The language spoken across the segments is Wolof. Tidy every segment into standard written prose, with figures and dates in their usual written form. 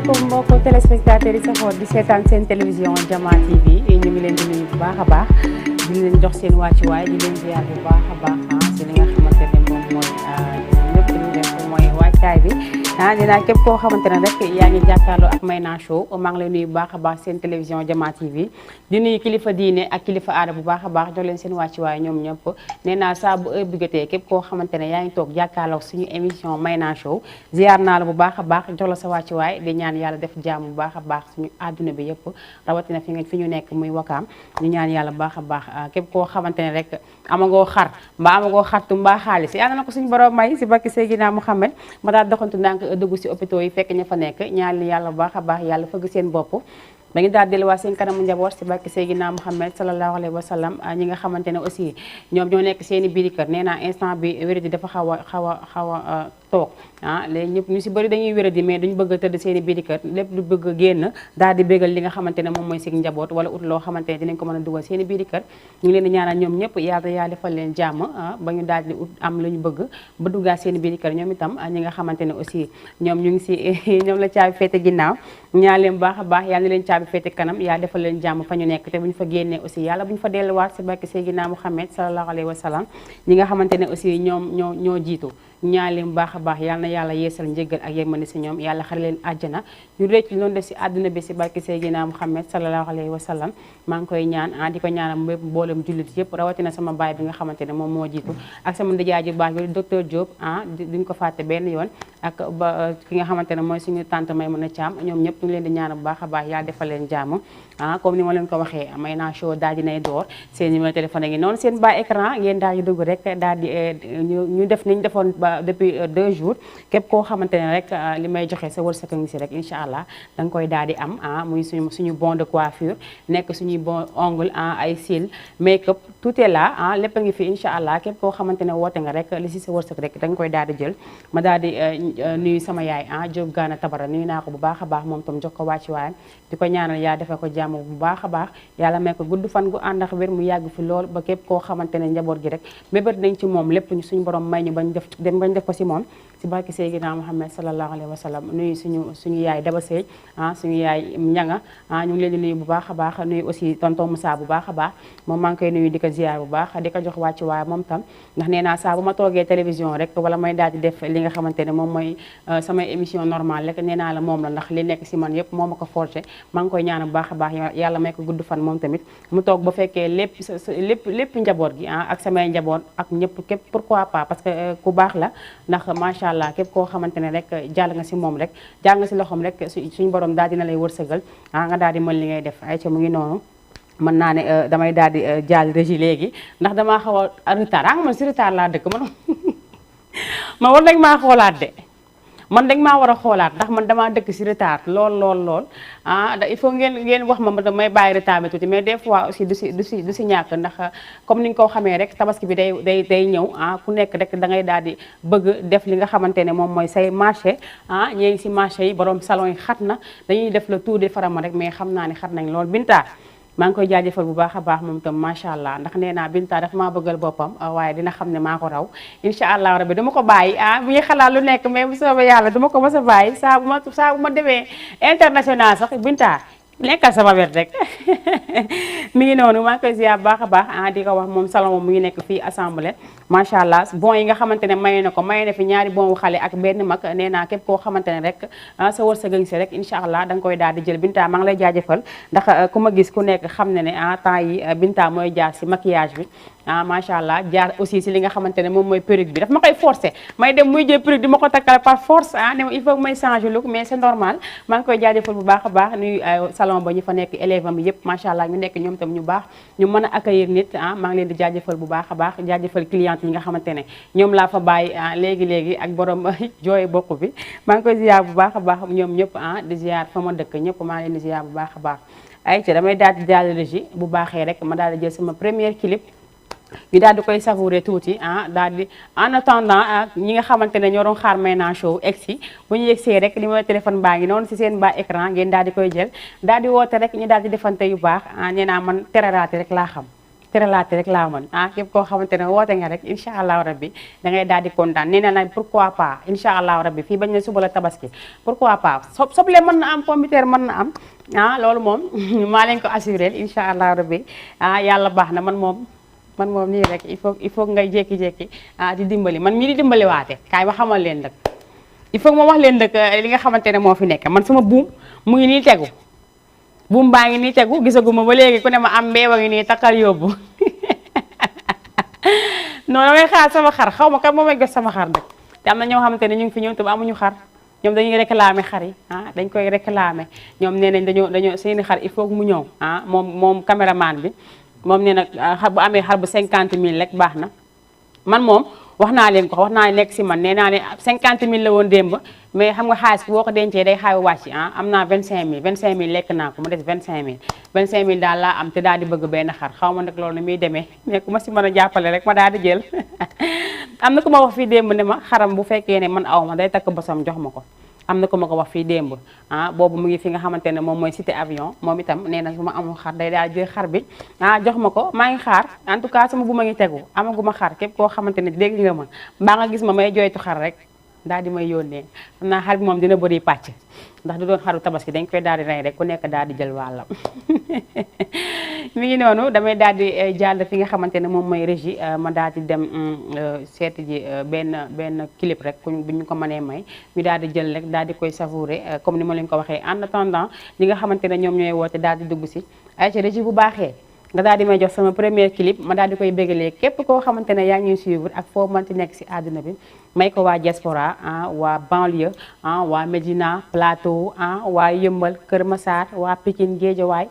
asalaamaaleykum mbokki téléspectateurs yi safoo di seetaan seen télévision Jama TV ñu ngi leen di nuyu bu baax a baax di leen jox seen wàccuwaay di leen ziar bu baax a baax si li nga xamante ne moom mooy lépp lu def mooy wàccaay bi dinaa képp koo xamante ne rek yaa ngi jàkkaarloo ak Mayna Show maa ngi lay nuyu bu baax a baax seen télévision Jama TV di nuyu kilifa diine ak kilifa aada bu baax a baax jox leen seen wàccuwaay ñoom ñëpp nee naa saa bu heure bi jotee képp koo xamante ne yaa ngi toog jàkkaarloo suñu émission Mayna Show ziar naa la bu baax a baax jox la sa wàccuwaay di ñaan yàlla def jàmm bu baax a baax suñu àdduna bi yëpp rawatina fi ñu nekk muy wakaam ñu ñaan yàlla bu baax a baax képp koo xamante ne rek amagoo xar mbaa amagoo xartu mbaa xaalis yàlla na ko suñu borom may si bakki Seydina Muhammad ma daal doxantu ndànk dugg si hôpitaux yi fekk ña fa nekk ñaan yàlla bu baax a baax yàlla fëgg seen bopp dañu daal delluwaat seen kanamu njaboot si barke Seydina Muhammad sallallahu alayhi wa sallam ñi nga xamante ne aussi ñoom ñoo nekk seen i biir kër nee naa instant bi wéradi dafa xaw a toog léegi ñëpp ñu si bëri dañuy wéradi mais duñu bëgg a tëdd seen i biir kër lépp lu bëgg a génn daal di bégal li nga xamante ne moom mooy seen njaboot wala ut loo xamante ne dinañ ko mën a dugal seen i biir kër ñu ngi leen di ñaanal ñoom ñëpp yàlla defal leen jàmm ba ñu daal di ut am lu ñu bëgg ba duggaat seen i biir kër ñoom itam ñi nga xamante ne aussi ñoom ñu ngi si ñoom la caabi féete ginnaaw ñaan leen baax a baax yàlla na leen caabi féete kanam yaa defal leen jàmm fa ñu nekk te bu ñu fa génnee aussi yàlla bu ñu fa delluwaat si barke Seydina Muhammad sallallahu alayhi wa sallam ñi nga xamante ne aussi ñoo jiitu ñaan leen baax a baax yàlla na yàlla yeesal njëggal ak yërmande si ñoom yàlla xare leen àjjana ñu récc loolu def si àdduna bi si barke Seydina Muhammad sallallahu alayhi wa sallam maa ngi koy ñaan di ko ñaanal mboolem jullit yëpp rawatina sama baay bi nga xamante ne moom moo jiitu ak sama ndijaay ji baax bi docteur Diop duñ ko fàtte benn yoon ak ba ki nga xamante ne mooy suñu tante Maymuna Thiam ñoom ñëpp ñu ngi leen di ñaanal bu baax a baax yàlla defal leen jàmm comme ni ma leen ko waxee Mayna Show daal dinay door seen numéro téléphone ngi noonu seen bas écran ngeen daal di dugg rek daal di ñu def niñ defoon ba depuis 2 jours képp koo xamante ne rek li may joxe sa wërsëg ngi si rek incha allah da nga koy daal di am muy suñu bon de coiffure nekk suñuy bon ongle ay cils make up tout est là lépp a ngi fi incha allah képp koo xamante ne woote nga rek li si sa wërsëg rek da nga koy daal di jël ma daal di nuyu sama yaay Diop Gana Tabara nuyu naa ko bu baax a baax moom tam jox ko wàcc waayam di ko ñaanal yaa defal ko jàmm bu baax a baax yàlla may ko gudd fan gu ànd ak wér mu yàgg fi lool ba képp koo xamante ne njaboot gi rek mébét nañ ci moom lépp ñu suñu borom may ñu bañ def ko si moom si barke Seydina Muhammad sallallahu alayhi wa sallam nuyu suñu yaay Daba Sey suñu yaay Ñanga ñu ngi leen di nuyu bu baax a baax nuyu aussi tonton Moussa bu baax a baax moom maa ngi koy nuyu di ko ziar bu baax di ko jox wàcc waaye moom tam ndax nee naa saa bu ma toogee télévision rek wala may daal di def li nga xamante ne moom mooy samay émission normale rek nee naa la moom la ndax li nekk si man yëpp moo ma ko forcé maa ngi koy ñaan bu baax a baax yàlla may ko gudd fan moom tamit mu toog ba fekkee lépp njaboot gi ak samay njaboot ak ñëpp képp pourquoi pas parce que ku baax la ndax macha allah képp koo xamante ne rek jàll nga si moom rek jàll nga si loxoom rek suñu borom daal dina lay wërsëgal nga daal di mën li ngay def ay ca mu ngi noonu mën naa ne damay daal di jàll régie léegi ndax damaa xaw a retard nga man si retard laa dëkk man war nañ maa xoolaat de man dañ maa war a xoolaat ndax man damaa dëkk si retard lool il faut ngeen wax ma damay bàyyi retard bi tuuti mais des fois aussi du si ñàkk ndax comme ni nga ko xamee rek tabaski bi day ñëw ku nekk rek da ngay daal di bëgg def li nga xamante ne moom mooy say marché ñee ngi si marché yi borom salon yi xat na dañuy def le tour de farama rek mais xam naa ne xat nañ lool Binta maa ngi koy jaajëfal bu baax a baax moom itam macha allah ndax nee naa Binta dafa maa bëggal boppam waaye dina xam ne maa ko raw incha allah rabbi dama ko bàyyi bu ñuy xalaat lu nekk mais bu soobee yàlla dama ko mës a bàyyi saa bu ma demee international sax Binta nekkal sama wet rek mi ngi noonu maa ngi koy ziar bu baax a baax di ko wax moom salon moom mu ngi nekk fii assemblée macha allah bon yi nga xamante ne maye na fi ñaari bon wu xale ak benn mag nee naa képp koo xamante ne rek sa wërsëg si rek incha allah da nga koy daal di jël Binta maa ngi lay jaajëfal ndax ku ma gis ku nekk xam ne ne temps yi Binta mooy jaar si maquillage bi macha allah jaar aussi si li nga xamante ne moom mooy perruque bi daf ma koy forcé may dem muy jël perruque di ma ko takkal par force ne il faut may changer look mais c'est normal maa ngi koy jaajëfal bu baax a baax nuyu salon ba ñu fa nekk élève am yëpp macha allah ñu nekk ñoom tam ñu baax ñu mën a accueillir nit maa ngi leen di jaajëfal bu baax a baax jaajëfal client yi nga xamante ne ñoom laa fa bàyyi léegi ak borom jooy bokk bi maa ngi koy ziar bu baax a baax ñoom ñëpp di ziar fa ma dëkk ñëpp maa ngi leen di ziar bu baax a baax ay ci damay daal di jàll régie bu baaxee rek ma daal di jël sama première clip ñu daal di koy savourer tuuti daal di en attendant ñi nga xamante ne ñoo doon xaar Mayna Show egsi bu ñu yegsee rek li mooy téléphone baa ngi noonu si seen bas écran ngeen daal di koy jël daal di woote rek ñu daal di defante yu baax nee naa man teraraate rek laa xam teralaate rek laa mën képp koo xamante ne woote nga rek incha allahu rabbi da ngay daal di kontaan nee na nag pourquoi pas incha allahu rabbi fii bañ ne suba la tabaski pourquoi pas soble mën na am pomme de terre mën na am loolu moom maa leen ko assuré incha allahu rabbi yàlla baax na man moom nii rek il faut ngay jékki-jékki di dimbali man mii di dimbali waate kaay ma xamal leen nag il faut ma wax leen nag li nga xamante ne moo fi nekk man sama buum mu ngi nii tegu buum baa ngi nii tegu gisaguma ba léegi ku ne ma am mbeewa ngi nii takkal yóbbu non damay xaar sama xar xaw ma kan moo may gas sama xar nag te am na ñoo xamante ne ñu ngi fi ñoom te amuñu xar ñoom dañuy réclamer xar yi dañ koy réclamer ñoom nee nañ dañoo seeni xar il faut mu ñëw moom caméraman bi moom nee na xar bu amee xar bu 50 000 rek baax na man moom wax naa leen ko wax naa nekk si man nee naa ne 50 000 la woon démb mais xam nga xaalis boo ko dencee day xaaw wàcc am naa 25 000 25 000 lekk naa ko mu des 25 000 25 000 daal laa am te daal di bëgg benn xar xaw ma nag loolu ni muy demee nekk ma si mën a jàppale rek ma daal di jël am na ku ma wax fii démb ne ma xaram bu fekkee ne man aw ma day takk bosam jox ma ko am na ko ma ko wax fii démb boobu mu ngi fi nga xamante ne moom mooy cité avion moom itam nee na su ma amul xar day daal jël xar bi jox ma ko maa ngi xaar en tout cas sama bu ma ngi tegu amaguma xar képp koo xamante ne dégg nga ma mbaa nga gis ma may jooytu xar rek daal di may yónnee xam naa xar bi moom dina bëri pàcc ndax du doon xaru tabaski dañ koy daal di rey rek ku nekk daal di jël wàllam mi ngi noonu damay daal di jàll fi nga xamante ne moom mooy régie ma daal di dem seeti ji benn clip rek bu ñu ko mënee may ñu daal di jël rek daal di koy savourer comme ni ma leen ko waxee en attendant ñi nga xamante ne ñoom ñooy woote daal di dugg si ay ci régie bu baaxee nga daal di may jox sama premier clip ma daal di koy bégalee képp koo xamante ne yaa ngi ñuy suivre ak foo mënti nekk si àdduna bi may ko waa diaspora waa banlieue waa Médina Plateau waa Yëmbal Kër Massar waa Pikine Guédiawaye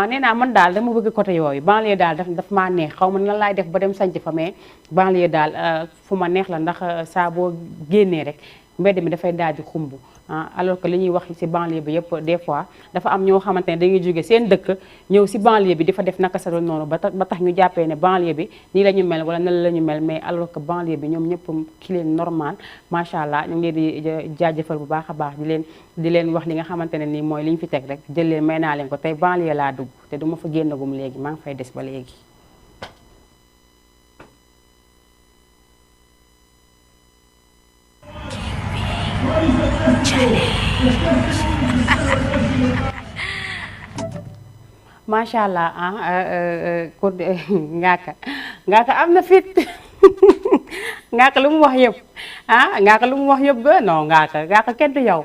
nee naa man daal dama bëgg côté yooyu banlieue daal daf maa neex xaw ma nan laay def ba dem sanc fa mais banlieue daal fu ma neex la ndax saa boo génnee rek mbedd mi dafay daal di xumb alors que li ñuy wax ci banlieue bi yëpp des fois dafa am ñoo xamante ne dañuy jóge seen dëkk ñëw ci banlieue bi di fa def naka sa noonu ba tax ñu jàppee ne banlieue bi nii la ñu mel wala nan la ñu mel mais alors que banlieue bi ñoom ñëpp ki leen normal macha allah ñu ngi leen di jaajëfal bu baax a baax di leen wax li nga xamante ne nii mooy li ñu fi teg rek jël leen may naa leen ko tey banlieue laa dugg te du ma fa génnagum léegi maa ngi fay des ba léegi. macha allah pour ngaaka am na fit ngaaka lu mu wax yëpp ngaaka lu mu wax yëpp ga non ngaaka kenn du yow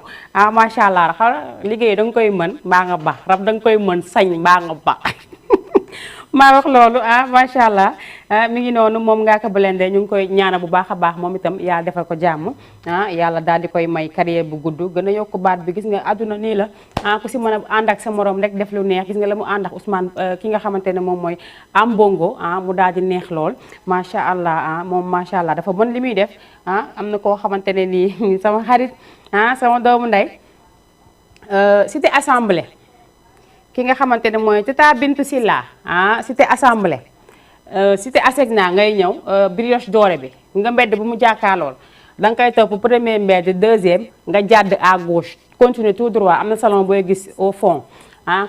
macha allah xaw liggéey da nga koy mën mbaa nga ba rab da nga koy mën sañ mbaa nga ba maa wax loolu macha allah mi ngi noonu moom Ngaaka Blindé ñu ngi koy ñaana bu baax a baax moom itam yàlla defal ko jàmm yàlla daal di koy may carrière bu gudd gën a yokk baat bi gis nga àdduna nii la ku si mën a ànd ak sa morom rek def lu neex gis nga la mu ànd ak Ousmane ki nga xamante ne moom mooy am bongo mu daal di neex lool macha allah moom macha allah dafa mën li muy def am na koo xamante ne nii sama xarit sama doomu ndey cité assemblée ki nga xamante ne mooy Tata Bintou Silla cité assemblée cité Asegna ngay ñëw brioche dorée bi nga mbedd bu mu jàkkaarlool da nga koy topp premier mbedd deuxième nga jàdd à gauche continuer tout droit am na salon booy gis au fond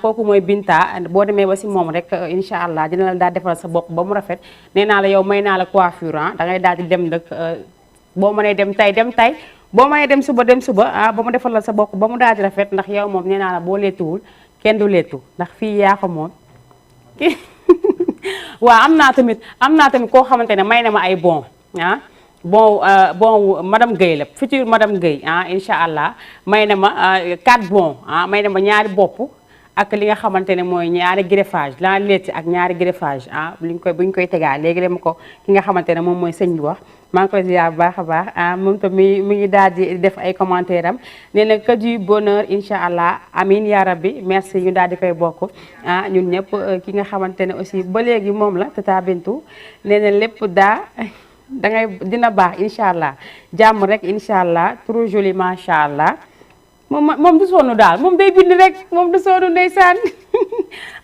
kooku mooy Binta boo demee ba si moom rek incha allah dina la daal defal sa bopp ba mu rafet nee naa la yow may naa la coiffure da ngay daal di dem nag boo mënee dem tay boo mënee dem suba ba mu defal la sa bopp ba mu daal di rafet ndax yow moom nee naa la boo leetuwul kenn du leetu ndax fii yaa ko moom waaw am naa tamit koo xamante ne may na ma ay bon bon madame Guèye la future madame Guèye incha allah may na ma 4 bon may na ma ñaari bopp ak li nga xamante ne mooy ñaari greffage la letti ak ñaari greffage bu ñu koy tegaa léegi dama ko ki nga xamante ne moom mooy sëñ bi wax maa ngi koy ziar bu baax a baax moom tam mi ngi daal di def ay commentaire am nee na que du bonheur incha allah amin ya rabbi merci ñu daal di koy bokk ñun ñëpp ki nga xamante ne aussi ba léegi moom la Tata Bintou nee na lépp dangay dina baax incha allah jàmm rek incha allah trop joli macha allah moom du sonn daal moom day bind rek moom du sonn ndeysaan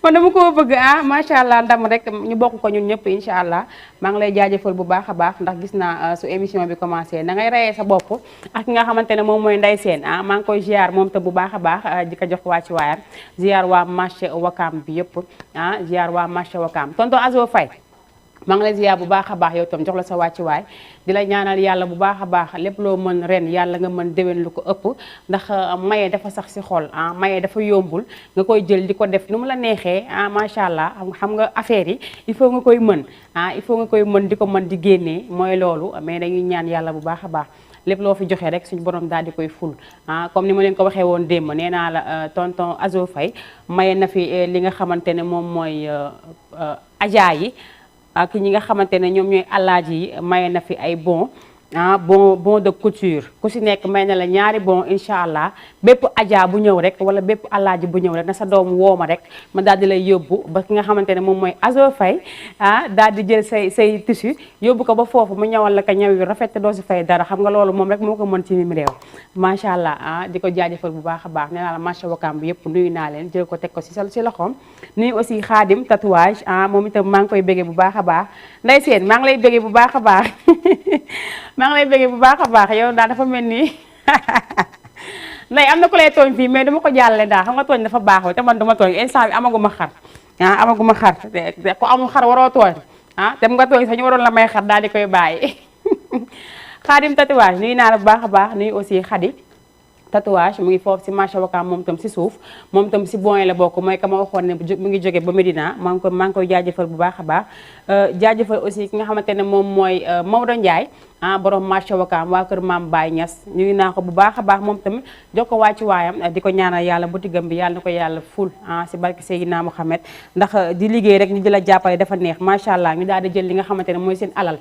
man dama ko bëgg macha allah ndam rek ñu bokk ko ñun ñëpp incha allah maa ngi lay jaajëfal bu baax a baax ndax gis naa su émission bi commencé na ngay reyee sa bopp ak ki nga xamante ne moom mooy Ndey Seen maa ngi koy ziar moom te bu baax a baax di ko jox waa ci waayam ziar waa marché Wakam bi yëpp ziar waa marché Wakam tonton Azo Faye maa ngi lay ziar bu baax a baax yow tam jox la sa wàccuwaay di la ñaanal yàlla bu baax a baax lépp loo mën ren yàlla nga mën déwén lu ko ëpp ndax maye dafa sax si xol maye dafa yombul nga koy jël di ko def nu mu la neexee macha allah xam nga affaire yi il faut nga koy mën il faut nga koy mën di ko mën di génnee mooy loolu mais dañuy ñaan yàlla bu baax a baax lépp loo fi joxe rek suñu borom daal di koy ful comme ni ma leen ko waxee woon démb nee naa la tonton Azo Faye maye na fi li nga xamante ne moom mooy ajaa yi ak ñi nga xamante ne ñoom ñooy alaaji yi maye na fi ay bon bon de couture ku si nekk may na la ñaari bon incha allah bépp ajaa bu ñëw rek wala bépp alaaji bu ñëw rek na sa doom wooma rek ma daal di lay yóbbu ba ki nga xamante ne moom mooy Azo Faye daal di jël say tissu yóbbu ko ba foofu mu ñawal la ko ñaw yu rafet te doo si fay dara xam nga loolu moom rek moo ko mën ci mim réew macha allah di ko jaajëfal bu baax a baax nee naa la marché Wakaam bi yëpp nuyu naa leen jël ko teg ko si loxoom nuyu aussi Xaadim tatouage moom itam maa ngi koy béggee bu baax a baax nday seen maa ngi lay béggee bu baax a baax maa ngi lay bëggee bu baax a baax yow daal dafa mel ni nday am na ku lay tooñ fii mais dama ko jàllale daal xam nga tooñ dafa baaxoo te man duma tooñ instant bi amaguma xar amaguma xar ku amul xar waroo tooñ dem nga tooñ sax ñu waroon la may xar daal di koy bàyyi Xaadim tatouage nuyu naa la bu baax a baax nuyu aussi Xadi tatouage mu ngi foofu si marché Wakaam moom tam si suuf moom tam si bon la bokk mooy ka ma waxoon ne mu ngi jóge ba Medina maa ngi koy jaajëfal bu baax a baax jaajëfal aussi ki nga xamante ne moom mooy Maodo Ndiaye borom marché Wakaam waa kër Maam Baye Niass ñu ngi naa ko bu baax a baax moom tamit jox ko wàccu waayam di ko ñaanal yàlla butigam bi yàlla na ko yàlla ful si barke Seydina Mouhamed ndax di liggéey rek ñu di la jàppale dafa neex macha allah ñu daal di jël li nga xamante ne mooy seen alal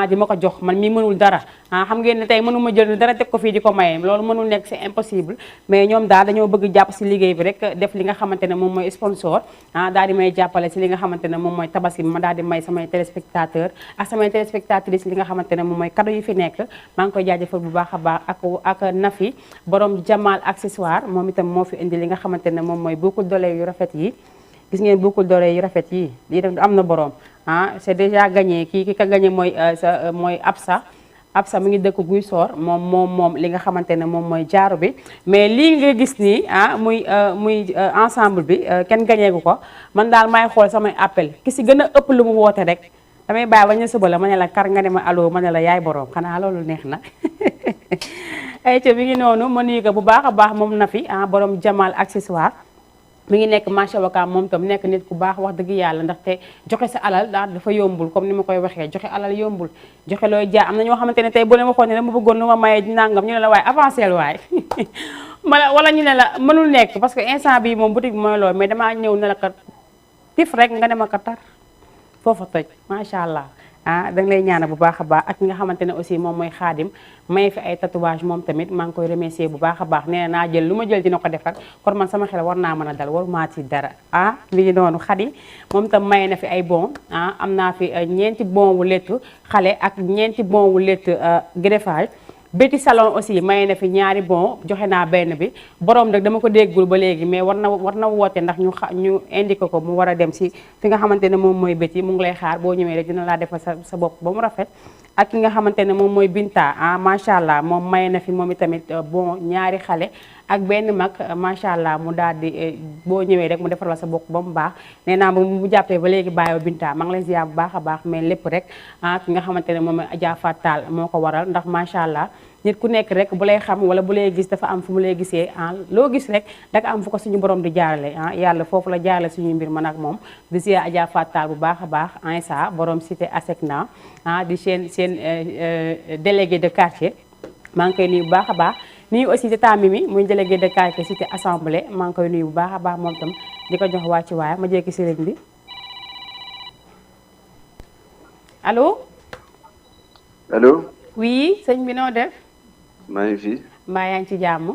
di ma ko jox man mii mënul dara xam ngeen ne tey mënuma jël dara teg ko fii di ko maye loolu mënul nekk c'est impossible mais ñoom daal dañoo bëgg jàpp si liggéey bi rek def li nga xamante ne moom mooy sponsor daal di may jàppale si li nga xamante ne moom mooy tabaski bi ma daal di may samay téléspectateur ak samay téléspectatrices li nga xamante ne moom mooy cadeau yi fi nekk maa ngi koy jaajëfal bu baax a baax ak Nafi borom Jamal accessoire moom itam moo fi indi li nga xamante ne moom mooy boucle d'oreilles yu rafet yi gis ngeen boucle d'oreilles yu rafet yi lii nag am na borom c'est déjà gagné ki ka gagné mooy Absa mi ngi dëkk Guy Soor moom li nga xamante ne moom mooy jaaro bi mais lii nga gis nii muy ensemble bi kenn gañeegu ko man daal may xool samay appel ki si gën a ëpp lu mu woote rek damay bàyyi ba ñu suba la ma ne la kar nga ne ma allo ma ne la yaay borom xanaa loolu neex na ay ca mi ngi noonu ma nuyu ko bu baax a baax moom na fi borom Jamal accessoire mi ngi nekk marché Wakaam moom tam nekk nit ku baax wax dëgg yàlla ndaxte joxe sa alal daal dafa yombul comme ni ma koy waxee joxe alal yombul joxe looy jaar am na ñoo xamante ne tey bu leen waxoon ne dama bëggoon lu ma maye nangam ñu ne la waaye avancé waay wala ñu ne la mënul nekk parce que instant bii moom boutique bi mooy loolu mais damaa ñëw ne la kat tif rek nga ne ma ko tar foofa toj macha allah danga lay ñaana bu baax a baax ak nga xamante ne aussi moom mooy Xaadim may fi ay tatouage moom tamit maa ngi koy remercier bu baax a baax nee naa jël lu ma jël dina ko defar kon man sama xel war naa mën a dal waru maa ci dara mi ngi noonu Xadi moom tam may na fi ay bon am naa fi ñeenti bon wu lettu xale ak ñeenti bon wu lettu greffage Béti salon aussi may na fi ñaari bon joxe naa benn bi borom nag dama ko déggul ba léegi mais war na woote ndax ñu indiqué ko mu war a dem si fi nga xamante ne moom mooy Béti mu ngi lay xaar boo ñëwee rek dina laa defal sa bopp ba mu rafet ak ki nga xamante ne moom mooy Binta macha allah moom may na fi moom itamit bon ñaari xale ak benn mag macha allah mu daal di boo ñëwee rek mu defal la sa bopp ba mu baax nee naa mu jàppee ba léegi bàyyi Binta maa ngi lay ziar bu baax a baax mais lépp rek ki nga xamante ne moom mooy Adja Fatal moo ko waral ndax macha allah nit ku nekk rek bu lay xam wala bu lay gis dafa am fu mu lay gisee loo gis rek danga am fu ko suñu borom di jaarale yàlla foofu la jaarale suñu mbir man ak moom di ziar Adja Fatal bu baax a baax Aïssa borom cité Asecna di seen délégué de quartier maa ngi koy nuyu bu baax a baax nuyu aussi tata Mimi muy délégué de quartier cité assemblée maa ngi koy nuyu bu baax a baax moom tam di ko jox wàcc waaye ma jékki sëriñ bi allo. allo. oui sëñ bi noo def. maa ngi fi. mbaa yaa ngi ci jàmm.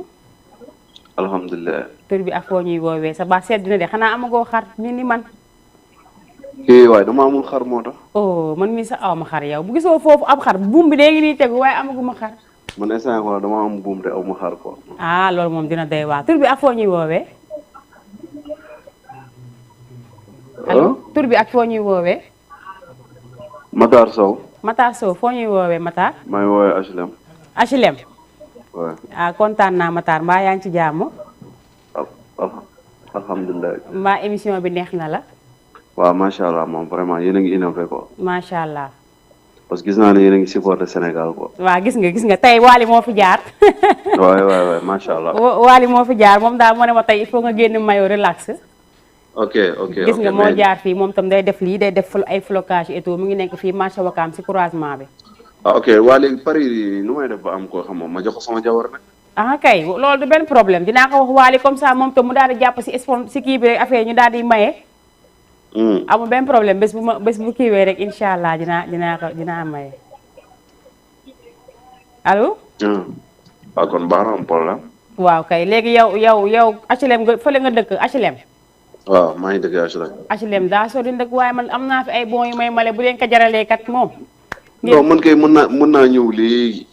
alhamdulilah. tur bi ak foo ñuy woowee sa baax sedd na de xanaa amagoo xar ni man. waaye dama amul xar moo tax. oh man mii sax awma xar yow bu gisoo foofu ab xar buum bi léegi nii tegu waaye amaguma xar. man instant ko dama am buum te aw ma xar ko. loolu moom dina doy waar tur bi ak foo ñuy woowee. allo tur bi ak foo ñuy woowee. Matar Sow. Matar Sow foo ñuy woowee Matar. maa ngi woowee HLM. HLM. waaw. kontaan naa Matar mbaa yaa ngi ci jàmm. alhamdulilah. mbaa émission bi neex na la. waaw macha allah moom vraiment yéen a ngi innové quoi. macha allah. parce que gis naa ne yéen a ngi supporté Sénégal quoi. waaw gis nga tey Waly moo fi jaar. waay macha allah. Waly moo fi jaar moom daal moo ne ma tey il faut nga génn mayo relax. ok gis nga moo jaar fii moom tam day def lii day def ay flocage et tout mu ngi nekk fii marché Wakaam si croisement bi. ok waa léegi Paris nu may def ba am koo xam ma jox ko sama jawar nag. kay loolu du benn problème dinaa ko wax Waly comme ça moom tam mu daal di jàpp si kii bi rek affaire ñu daal di maye. amul benn problème bés bu kiiwee rek incha allah dinaa maye allo. waaw kon baax na am problème. waaw kay léegi yow HLM nga fële nga dëkk HLM. waaw maa ngi dëkk HLM. HLM daa sori nag waaye man am naa fi ay bons yu may male bu leen ko jaralee kat moom. non man kay mën naa ñëw léegi.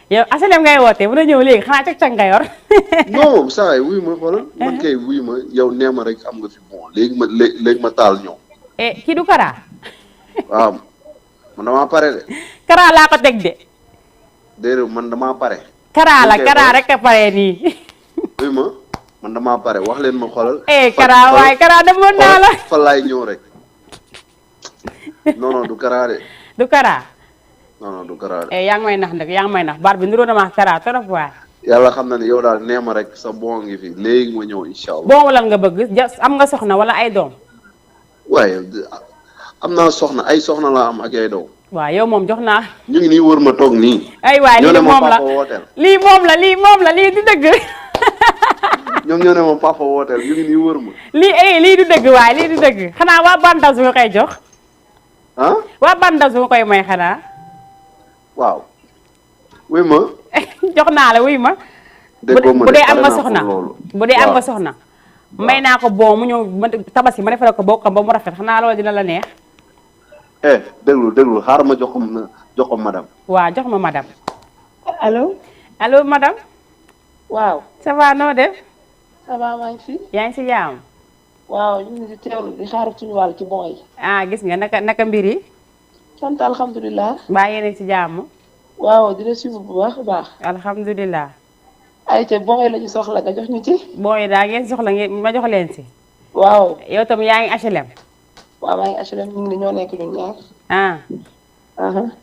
yow HLM ngay woote mën na ñëw léegi xanaa cag-cag nga yor. non saa yi wuyu ma xoolal. man kay wuyu ma yow nee ma rek am nga fi bon léegi ma taal ñëw. kii du Kara. waaw man damaa pare de. Kara laa ko teg de. déedéet man damaa pare. Kara rek a pare nii. wuyu ma man damaa pare wax leen ma xoolal. Kara waaye Kara demoon naa la. fa laay ñëw rek. non du Kara de. du Kara. non du Kara de. yaa ngi may nax baat bi niroo na ma Kara trop waay. yàlla xam na ne yow daal nee ma rek sa bon ngi fi léegi ma ñëw incha allah. bon lan nga bëgg am nga soxna wala ay doom. waaye am naa soxna ay soxna laa am ak ay doom. waaw yow moom jox naa. ñu ngi nii wër ma toog nii. ay waay lii moom la lii du dëgg. ñoom ñoo ne ma papa wooteel ñu ngi nii wër ma. lii du dëgg waaye lii du dëgg xanaa waa Bandas nga koy jox. waa Bandas nga koy may xanaa. waaw. wuy ma. jox naa la wuy ma. bu dee am nga soxna bu dee am nga soxna. may naa ko bon mu ñëw tabaski ma defal ko bokkam ba mu rafet xanaa loolu dina la neex. déglu xaar ma jox ko madame. waaw jox ma madame. allo madame. waaw. ça va noo def. ça va maa ngi fi. yaa ngi si jàmm. waaw ñu ngi si teewlu di xaar suñu wàll ci bon yi. gis nga naka mbir yi. sant alhamdulilah. mbaa yéen si jàmm. waaw dina suivre bu baax a baax. alhamdulilah. ayca bon yi la ñu soxla nga jox ñu ci. bon yi daa ngeen soxla ma jox leen si. waaw. yow tam yaa ngi HLM. waaw maa ngi HLM ñu ngi ñoo nekk ñun ñaar.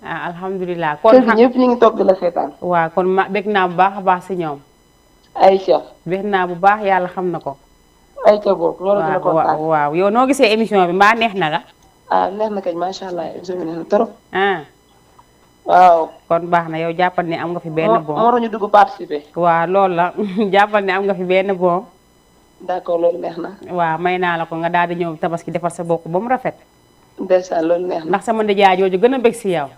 alhamdulilah. kon ñëpp ñu ngi toog di la seetaan. waaw kon bég naa bu baax a baax si ñoom. ayca. bég naa bu baax yàlla xam na ko. ayca boobu loolu dina kontaan. waaw yow noo gisee émission bi mbaa neex na la. neex na kañ macha allah émission bi neex na trop. waaw. kon baax na yow jàppal ne am nga fi benn bon. moo ñu dugg participer. waaw loolu la jàppal ne am nga fi benn bon. d'accord loolu neex na. waaw may naa la ko nga daal di ñëw tabaski defar sa bokk ba mu rafet. ndeysaan loolu neex na. ndax sama ndijaay jooju gën a bëgg si yow.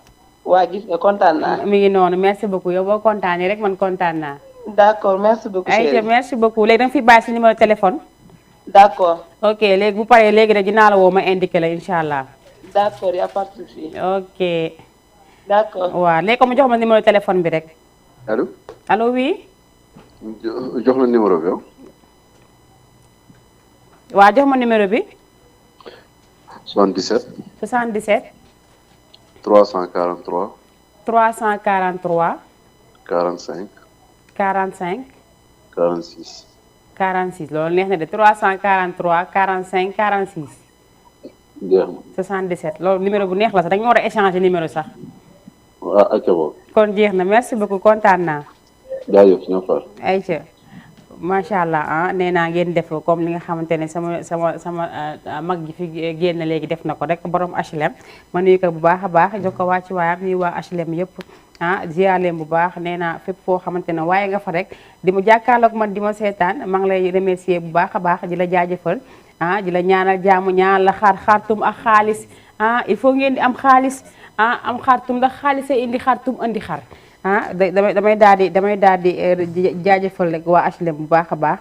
waa gis nga kontaan naa. mi ngi noonu merci beaucoup yow boo kontaanee rek man kontaan naa. d'accord merci beaucoup chérie. merci beaucoup léegi da nga fi bàyyi si numéro téléphone. d'accord. ok léegi bu paree léegi rek dinaa la woo ma indiqué la incha allah. d'accord y a pas de souci. ok. d'accord. waaw léegi ko mu jox ma numéro téléphone bi rek. allo oui. jox ma numéro bi yow. waaw jox ma numéro bi. 77. 77. 343. 343. 45. 45. 46. 46 loolu neex na de 343 45 46. jeex na. 77 loolu numéro bu neex la sax dañu war a échanger numéro sax. waaw ayca boobu. kon jeex na merci beaucoup kontaan naa. jaajëf ñoo far. ayca macha allah nee naa ngeen def comme li nga xamante ne sama mag ji fi génn léegi def na ko rek borom HLM ma nuyu ko bu baax a baax jox ko waa ci waayam nuyu waa HLM yëpp ziar leen bu baax nee naa fépp foo xamante ne waaye nga fa rek di mu jàkkaarloog man di ma seetaan maa ngi lay remercier bu baax a baax di la jaajëfal di la ñaanal jaamu ñaanal la xaartum ak xaalis il faut ngeen di am xaalis am xaartum ndax xaalisee indi xaartum indi xar damay daal di jaajëfal rek waa HLM bu baax a baax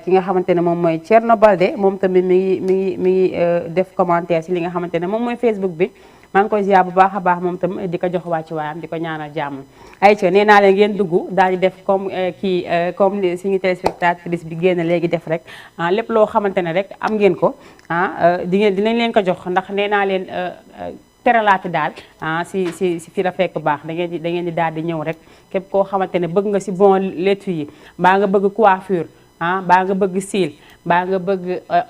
ki nga xamante ne moom mooy Thierno Balde moom tamit mi ngi def commentaire si li nga xamante ne moom mooy Facebook bi maa ngi koy ziar bu baax a baax moom tam di ko jox waa ci waayam di ko ñaanal jàmm ayca nee naa leen ngeen dugg daal di def comme comme suñu téléspectatrice bi génn léegi def rek lépp loo xamante ne rek am ngeen ko dinañ leen ko jox ndax nee naa leen teralaati daal si fi la fekk baax da ngeen di daal di ñëw rek képp koo xamante ne bëgg nga si bon laitue yi mbaa nga bëgg coiffure baa nga bëgg cils baa nga bëgg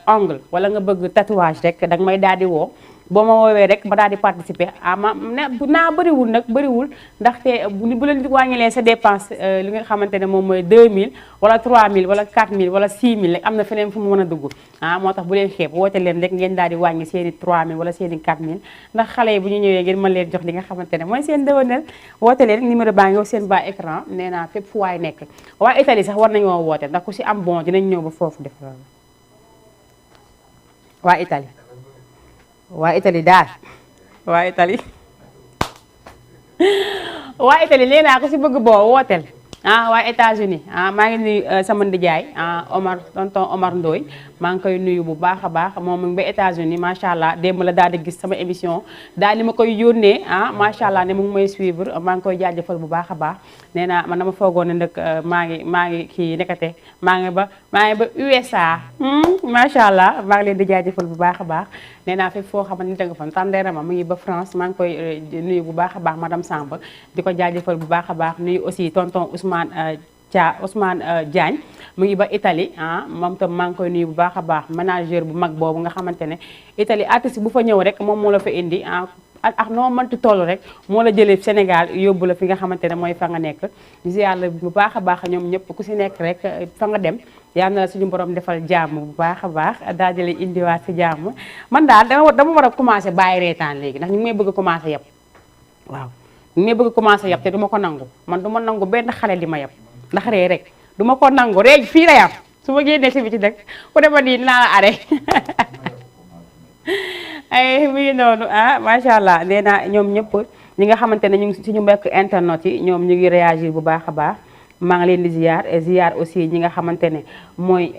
ongle wala nga bëgg tatouage rek danga may daal di woo boo ma woowee rek ma daal di participer naa bëriwul nag bëriwul ndaxte bu leen wàññilee sa dépense li nga xamante ne moom mooy 2000 wala 3000 wala 4000 wala 6000 rek am na feneen fu mu mën a dugg moo tax bu leen xeeb woote leen rek ngeen daal di wàññi seeni 3000 wala seeni 4000 ndax xale yi bu ñu ñëwee ngeen mën leen jox li nga xamante ne mooy seen déwénal woote leen numéro baa ngi seen bas écran nee naa fépp fu waay nekk waa Italie sax war nañoo woote ndax ku si am bon dinañ ñëw ba foofu def loolu waa Italie daal waa Italie nee naa ko si bëgg boo wooteel waa États-Unis maa ngi nuyu sama ndijaay tonton Omar Ndoye maa ngi koy nuyu bu baax a baax moom mu ngi ba États-Unis macha allah démb la daal di gis sama émission daal di ma koy yónnee macha allah ne mu ngi may suivre maa ngi koy jaajëfal bu baax a baax nee naa man dama foogoon ne nag maa ngi kii nekkate maa ngi ba USA macha allah maa ngi leen di jaajëfal bu baax a baax nee naa fépp foo xamante ni da nga fa tàndeerama mu ngi ba France maa ngi koy nuyu bu baax a baax madame Samba di ko jaajëfal bu baax a baax nuyu aussi tonton Ousmane Diagne mu ngi ba Italie moom tam maa ngi koy nuyu bu baax a baax manager bu mag boobu nga xamante ne Italie artiste bu fa ñëw rek moom moo la fa indi ak noo mënti toll rek moo la jëlee Sénégal yóbbu la fi nga xamante ne mooy fa nga nekk ziar la bu baax a baax ñoom ñëpp ku si nekk rek fa nga dem yal na la suñu borom defal jàmm bu baax a baax daal di la indiwaat si jàmm man daal dama war a commencé bàyyi reetaan léegi ndax ñu ngi may bëgg a commencé yab waaw ñu ngi may bëgg a commencé yab te du ma ko nangu man du ma nangu benn xale di ma yab ndax ree rek du ma ko nangu ree fii la yam su ma génnee si biti nag ku dema nii dinaa la are ay mi ngi noonu macha allah nee naa ñoom ñëpp ñi nga xamante ne ñu ngi suñu mbokk internet yi ñoom ñu ngi réagir bu baax a baax maa ngi leen di ziar aussi ñi nga xamante ne mooy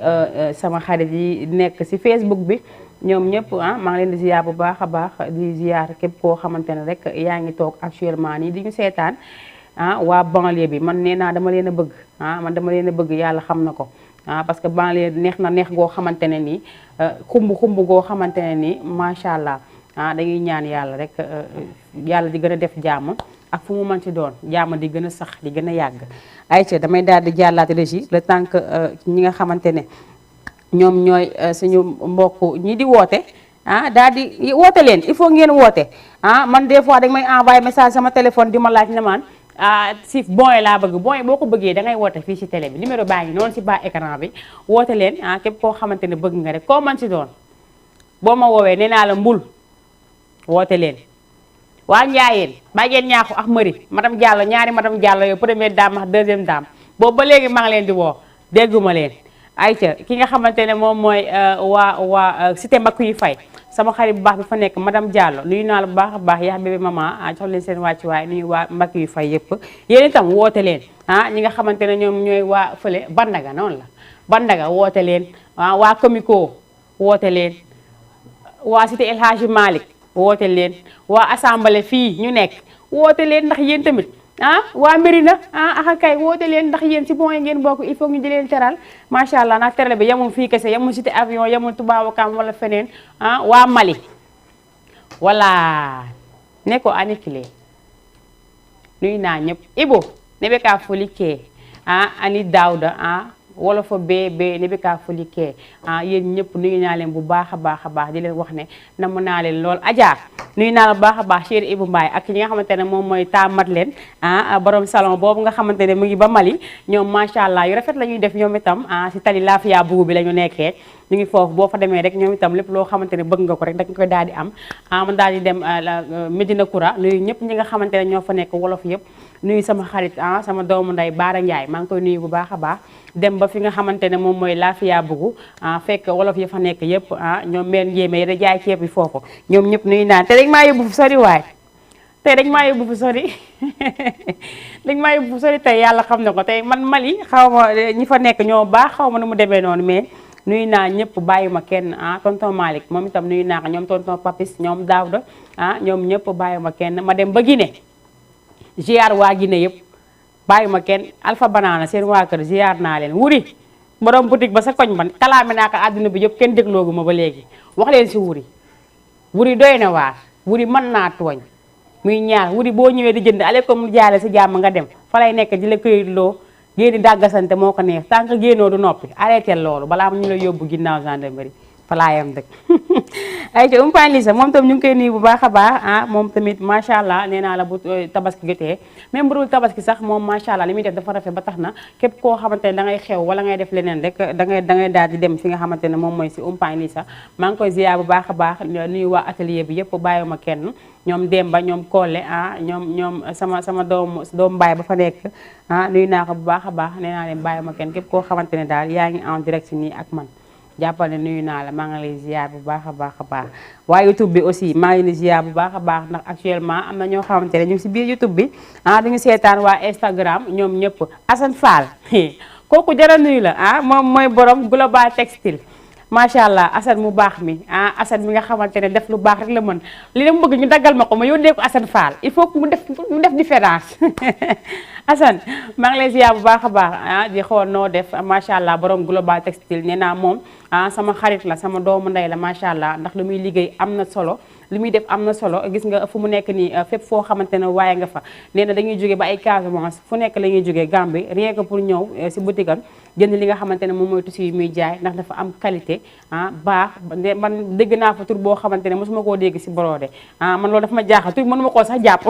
sama xarit yi nekk si Facebook bi ñoom ñëpp maa ngi leen di ziar bu baax a baax di ziar képp koo xamante ne rek yaa ngi toog actuellement nii di ñu seetaan waa banlieue bi man nee naa dama leen a bëgg man dama leen a bëgg yàlla xam na ko parce que banlieue neex na neex goo xamante ne nii xumb goo xamante ne nii macha allah dañuy ñaan yàlla rek yàlla di gën a def jàmm ak fu mu mën ci doon jàmm di gën a sax di gën a yàgg ayca damay daal di jàllaat régie le temps que ñi nga xamante ne ñoom ñooy suñu mbokk ñi di woote daal di woote leen il faut ngeen woote man des fois dañ may envoyé message sama téléphone di ma laaj ne man si bon laa bëgg bon boo ko bëggee da ngay woote fii si télé bi numéro baa ngi noonu si bas écran bi woote leen képp koo xamante ne bëgg nga rek koo man si doon boo ma woowee nee naa la mbul woote leen waa Njaayeen bàjjen ñaaxu ak Mari madame Diallo ñaari madame Diallo yow première dame ak deuxième dame boobu ba léegi maa ngi leen di woo dégguma leen ayca ki nga xamante ne moom mooy waa cité mbakk yu fay sama xarit bu baax bi fa nekk madame Diallo nuyu naa la bu baax a baax yaa bébé maman jox leen seen wàccuwaay nuyu waa mbakk yu fay yëpp yéen itam woote leen ñi nga xamante ne ñoom ñooy waa fële Bandaga noonu la Bandaga woote leen waa Comico woote leen waa cité El Hadji Malick woote leen waa assemblée fii ñu nekk woote leen ndax yéen tamit waa Mérina kay woote leen ndax yéen si bon yi ngeen bokk il faut ñu di leen teral macha allah ndax teral bi yamul fii kese yamul cité avion yamul Toubacouta wala feneen waa Mali wala ne ko anikile nuyu naa ñëpp Ibo ne be ka foli kee ani Daouda wala fa bee ne bi kaa foli kee yéen ñëpp nuyu naa leen bu baax a baax di leen wax ne namm naa leen lool Adja nuyu naa la bu baax a baax chéri Ibou Mbaye ak ñi nga xamante ne moom mooy taamat leen borom salon boobu nga xamante ne mu ngi ba Mali ñoom macha allah yu rafet la ñuy def ñoom itam si tali Lafia bugu bi la ñu nekkee ñu ngi foofu boo fa demee rek ñoom itam lépp loo xamante ne bëgg nga ko rek da nga koy daal di am man daal di dem Medina Koura nuyu ñëpp ñi nga xamante ne ñoo fa nekk wolof yëpp nuyu sama xarit sama doomu nday Baara Ndiaye maa ngi koy nuyu bu baax a baax dem ba fi nga xamante ne moom mooy Lafia bugu fekk wolof yi fa nekk yëpp ñoom meen njéemé yi da jaay ceeb yi foofu ñoom ñëpp nuyu naan te dañ maa yóbbu fu sori waay tey dañ maa yóbbu fu sori dañ maa yóbbu fu sori tey yàlla xam na ko tey man Mali xaw ma ñi fa nekk ñoo baax xaw ma nu mu demee noonu mais nuyu naa ñëpp bàyyi ma kenn tonton Malick moom itam nuyu naa ko ñoom tonton Papis ñoom Daouda ñoom ñëpp bàyyi ma kenn ma dem ba Guinée ziar waa Guinée yëpp bàyyi ma kenn Alpha Banana seen waa kër ziar naa leen wuri borom boutique ba sa koñ ba kalaame naa ko àdduna bi yëpp kenn dégloogu ma ba léegi wax leen si wuri doy na waar wuri mën naa tooñ muy ñaar wuri boo ñëwee di jënd aleykum jaale si jàmm nga dem fa lay nekk di la këyitloo génni dàggasante moo ko neex tant que génnoo du noppi arrêté loolu balaa ñu la yóbbu ginnaaw gendarmerie falaayam dëkk ay ca umpaañ Lisa moom tam ñu ngi koy nuyu bu baax a baax moom tamit macha allah nee naa la bu tabaski jotee même bu dul tabaski sax moom macha allah li muy def dafa rafet ba tax na képp koo xamante ne da ngay xew wala ngay def leneen rek da ngay daal di dem fi nga xamante ne moom mooy si umpaañ Lisa maa ngi koy ziar bu baax a baax nuyu waa atelier bi yëpp bàyyiwuma kenn ñoom Demba ñoom Kole ñoom sama doom baay ba fa nekk nuyu naa ko bu baax a baax nee naa leen bàyyiwuma kenn képp koo xamante ne daal yaa ngi en direct nii ak man jàppal ne nuyu naa la maa ngi lay ziar bu baax a baax a baax waaye YouTube bi aussi maa ngi leen ziar bu baax a baax ndax actuellement am na ñoo xamante ne ñu ngi si biir YouTube bi duñu seetaan waa Instagram ñoom ñëpp Assane Fall kooku jara nuyu la moom mooy borom Global Textile macha allah Assane mu baax mi Assane mi nga xamante ne def lu baax rek la mën li dem bëgg ñu daggal ma ko ma yónnee ko Assane Fall il faut que mu def différence Assane maa ngi lay ziar bu baax a baax di xool noo def macha allah borom Global Textile nee naa moom sama xarit la sama doomu ndey la macha allah ndax lu muy liggéey am na solo li muy def am na solo gis nga fu mu nekk nii fépp foo xamante ne waaye nga fa nee na dañuy jóge ba ay Casamance fu nekk la ñuy jógee Gambie rien que pour ñëw si boutique am jënd li nga xamante ne moom mooy tissu yi muy jaay ndax dafa am qualité baax man dégg naa fa tur boo xamante ne mosuma koo dégg si Borode man loolu dafa ma jaaxal tur mënuma koo sax jàpp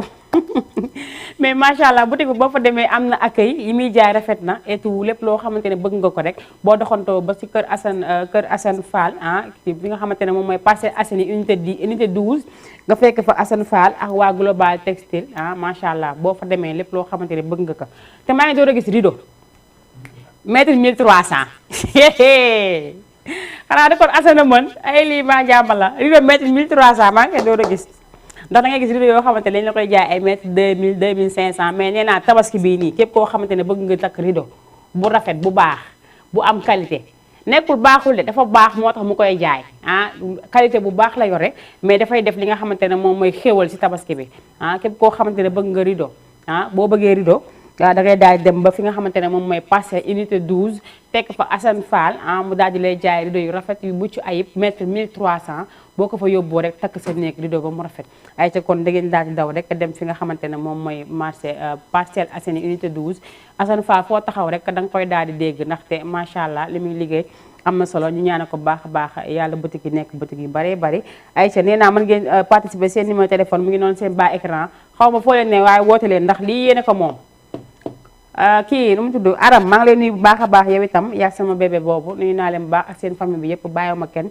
mais macha allah boutique bi boo fa demee am na accueil yi muy jaay rafet na et tout lépp loo xamante ne bëgg nga ko rek boo doxantoo ba si kër Assane Fall bi nga xamante ne moom mooy Parcelles Assainies unité 12 nga fekk fa Assane Fall ak waa Global Textile macha allah boo fa demee lépp loo xamante ne bëgg nga ko te maa ngi door a gis rideau mètre 1300 xanaa da kon Assane mën ay lii maa jàmbal la rideau mètre 1300 maa ngi koy door a gis ndax da ngay gis rideau yoo xamante ne dañ la koy jaay ay mètre 2000 2500 mais nee naa tabaski bii nii képp koo xamante ne bëgg nga takk rideau bu rafet bu baax bu am qualité nekkul baaxul de dafa baax moo tax mu koy jaay qualité bu baax la yore mais dafay def li nga xamante ne moom mooy xéwal si tabaski bi képp koo xamante ne bëgg nga rideau boo bëggee rideau da ngay daal dem ba fi nga xamante ne moom mooy Parcelles unité 12 tekk fa Assane Fall mu daal di lay jaay rideau yu rafet yu mucc ayib mètre 1300 boo ko fa yóbboo rek takk sa néeg rideau ba mu rafet ay ca kon da ngeen daal di daw rek dem fi nga xamante ne moom mooy marché Parcelles Assainies unité 12 Assane Fall foo taxaw rek da nga koy daal di dégg ndaxte macha allah li muy liggéey am na solo ñu ñaane ko baax a baax yàlla boutique yi nekk boutique yu baree bari ay ca nee naa mën ngeen participer seen numéro téléphone mu ngi noonu seen bas écran xaw ma foo leen ne waaye woote leen ndax lii yéene ko moom kii nu mu tudd Aram maa ngi leen nuyu bu baax a baax yow itam yaa sama bébé boobu nuyu naa leen bu baax ak seen famille bi yëpp bàyyiwuma kenn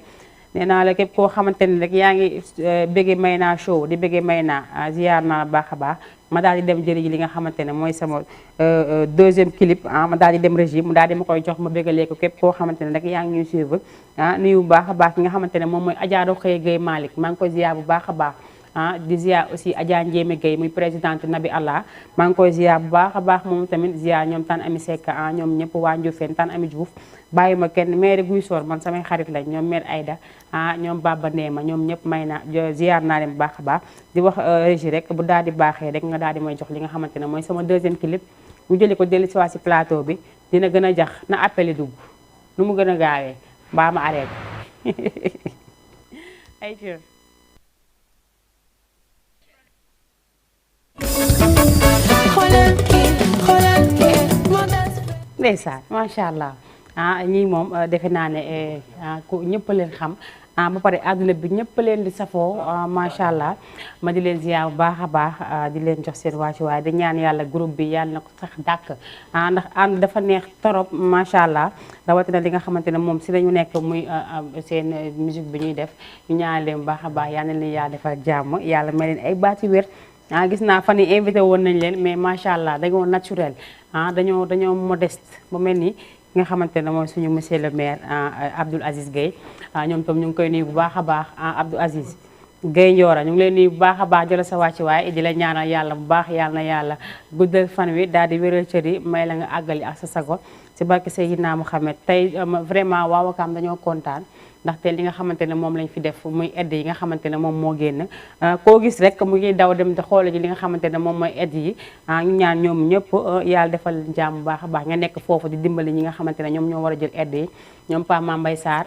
nee naa la képp koo xamante ne rek yaa ngi bëggee Mayna show di bëggee Mayna ziar naa baax a baax ma daal di dem jëri ji li nga xamante ne mooy sama deuxième clip ma daal di dem régie mu daal di ma koy jox ma bëggalee ko képp koo xamante ne rek yaa ngi ñuy suivre nuyu bu baax a baax ki nga xamante ne moom mooy Adja Rokhaya Gueye Malick maa ngi koy ziar bu baax a baax di ziar aussi Adja Ndiémé Gueye muy présidente Nabi Allah maa ngi koy ziar bu baax a baax moom tamit ziar ñoom Tan Ami Seck ñoom ñëpp waa Ndioufène Tan Ami Diouf bàyyi ma kenn maire Guy Soor man samay xarit lañ ñoom maire Aïda ñoom Baba Neema ñoom ñëpp may na ziar naa leen bu baax a baax di wax régie rek bu daal di baaxee rek nga daal di may jox li nga xamante ne mooy sama deuxième clip ñu jëli ko dellu si waa si plateau bi dina gën a jax na appelé dugg nu mu gën a gaawee mbaa ma arrêté ay ndeysaan macha allah ñii moom defe naa ne ku ñëpp leen xam ba pare àdduna bi ñëpp leen di safoo macha allah ma di leen ziar bu baax a baax di leen jox seen wàccuwaay di ñaan yàlla groupe bi yàlla na ko sax dàkk ndax ànd dafa neex torop macha allah rawatina li nga xamante ne moom si lañu nekk muy seen musique bi ñuy def ñu ñaan leen bu baax a baax yal na leen yàlla defal jàmm yàlla may leen ay baati wér gis naa fan yi invité woon nañ leen mais macha allah dañoo naturel dañoo modeste ba mel ni nga xamante ne mooy suñu monsieur le maire Abdoul Aziz Gueye ñoom tam ñu ngi koy nuyu bu baax a baax Abdou Aziz Gueye Ndiora ñu ngi leen nuyu bu baax a baax jëla sa wàcc waaye di la ñaanal yàlla bu baax yàlla na yàlla guddal fan wi daal di wéral cër yi may la nga àggali ak sa sago si barke Seydina Mouhamed tey vraiment waa Wakaam dañoo kontaan ndaxte li nga xamante ne moom lañ fi def muy aide yi nga xamante ne moom moo génn koo gis rek mu ngi daw dem di xoole ji li nga xamante ne moom mooy aide yi ñu ñaan ñoom ñëpp yàlla defal jàmm bu baax a baax nga nekk foofu di dimbali ñi nga xamante ne ñoom ñoo war a jël aide yi ñoom Pa Mambay Sarr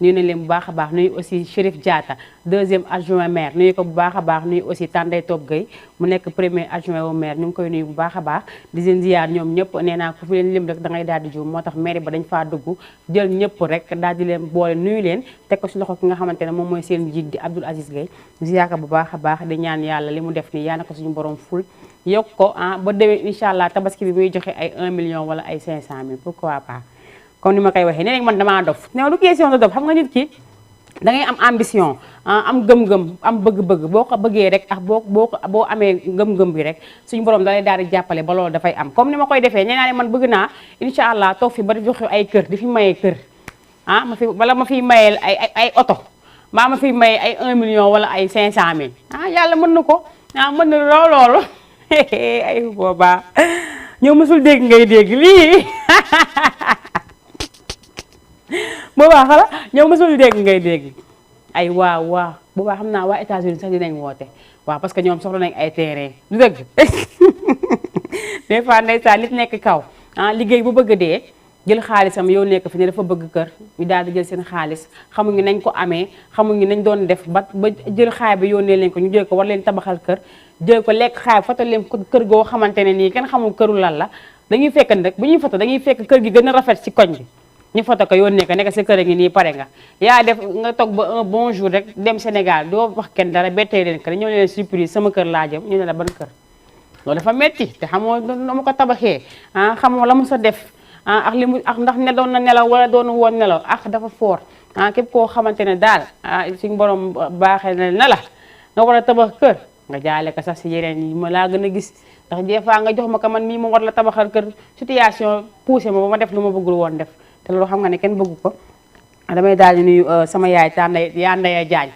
nuyu nañ leen bu baax a baax nuyu aussi Chérif Diatta 2e adjoint maire nuyu ko bu baax a baax nuyu aussi Tanday Top Gueye mu nekk 1er adjoint au maire ñu ngi koy nuyu bu baax a baax di leen ziar ñoom ñëpp nee naa ku fi leen lim rek da ngay daal di juum moo tax maire ba dañ faa dugg jël ñëpp rek daal di leen boole nuyu leen teg ko ci loxo ki nga xamante ne moom mooy seen njiit di Abdoul Aziz Gueye ziar ko bu baax a baax di ñaan yàlla li mu def nii yaa na ko suñu borom ful yokk ko ba déwén incha allah tabaski bi muy joxe ay 1 million wala ay 500 000 pourquoi pas comme ni ma koy waxee nee nañ man damaa dof ne du question de dof xam nga nit ki da ngay am ambition am gëm-gëm am bëgg-bëgg boo ko bëggee rek ak boo amee ngëm-ngëm bi rek suñu borom da lay daal di jàppale ba loolu dafay am comme ni ma koy defee nee naa ne man bëgg naa incha allah toog fi ba di joxe ay kër di fi mayee kër ma fiy mayee ay oto mbaa ma fiy mayee ay 1 million wala ay 500 000 yàlla mën na ko mën na loolu ay boobaa ñoo mësul dégg ngay dégg lii boobaa xala ñoo mësul dégg ngay dégg ay waaw boobaa xam naa waa États-Unis sax dinañ woote waaw parce que ñoom soxla nañ ay terrain du dëgg des fois ndeysaan nit nekk kaw liggéey bu bëgg dee jël xaalisam yow nekk fi ne dafa bëgg kër ñu daal di jël seen xaalis xamuñu nañ ko amee xamuñu nañ doon def ba jël xaay bi yónnee leen ko ñu jël ko war leen tabaxal kër jël ko lekk xaay foto leen ko kër goo xamante ne nii kenn xamul këru lan la dañuy fekk rek bu ñuy foto dañuy fekk kër gi gën a rafet ci koñ bi ñu foto ko yónnee ko nekk sa kër a ngi nii pare nga yaa def nga toog ba un bon jour rek dem Sénégal doo wax kenn dara bettee leen kër ñëw leen surprise sama kër laa jëm ñu ne la ban kër loolu dafa metti te xamoo na ma ko tabaxee xamoo la mu sa def ak li mu ak ndax ne doon na nelaw wala doonu woon nelaw dafa foor képp koo xamante ne daal suñu borom baaxee na la nga war a tabax kër nga jaale ko sax si yeneen yi ma laa gën a gis ndax des fois nga jox ma ko man mii ma war la tabaxal kër situation poussé ma ba ma def lu ma bëggul woon def te loolu xam nga ne kenn bëggu ko damay daal di nuyu sama yaay Ndaya Jaañ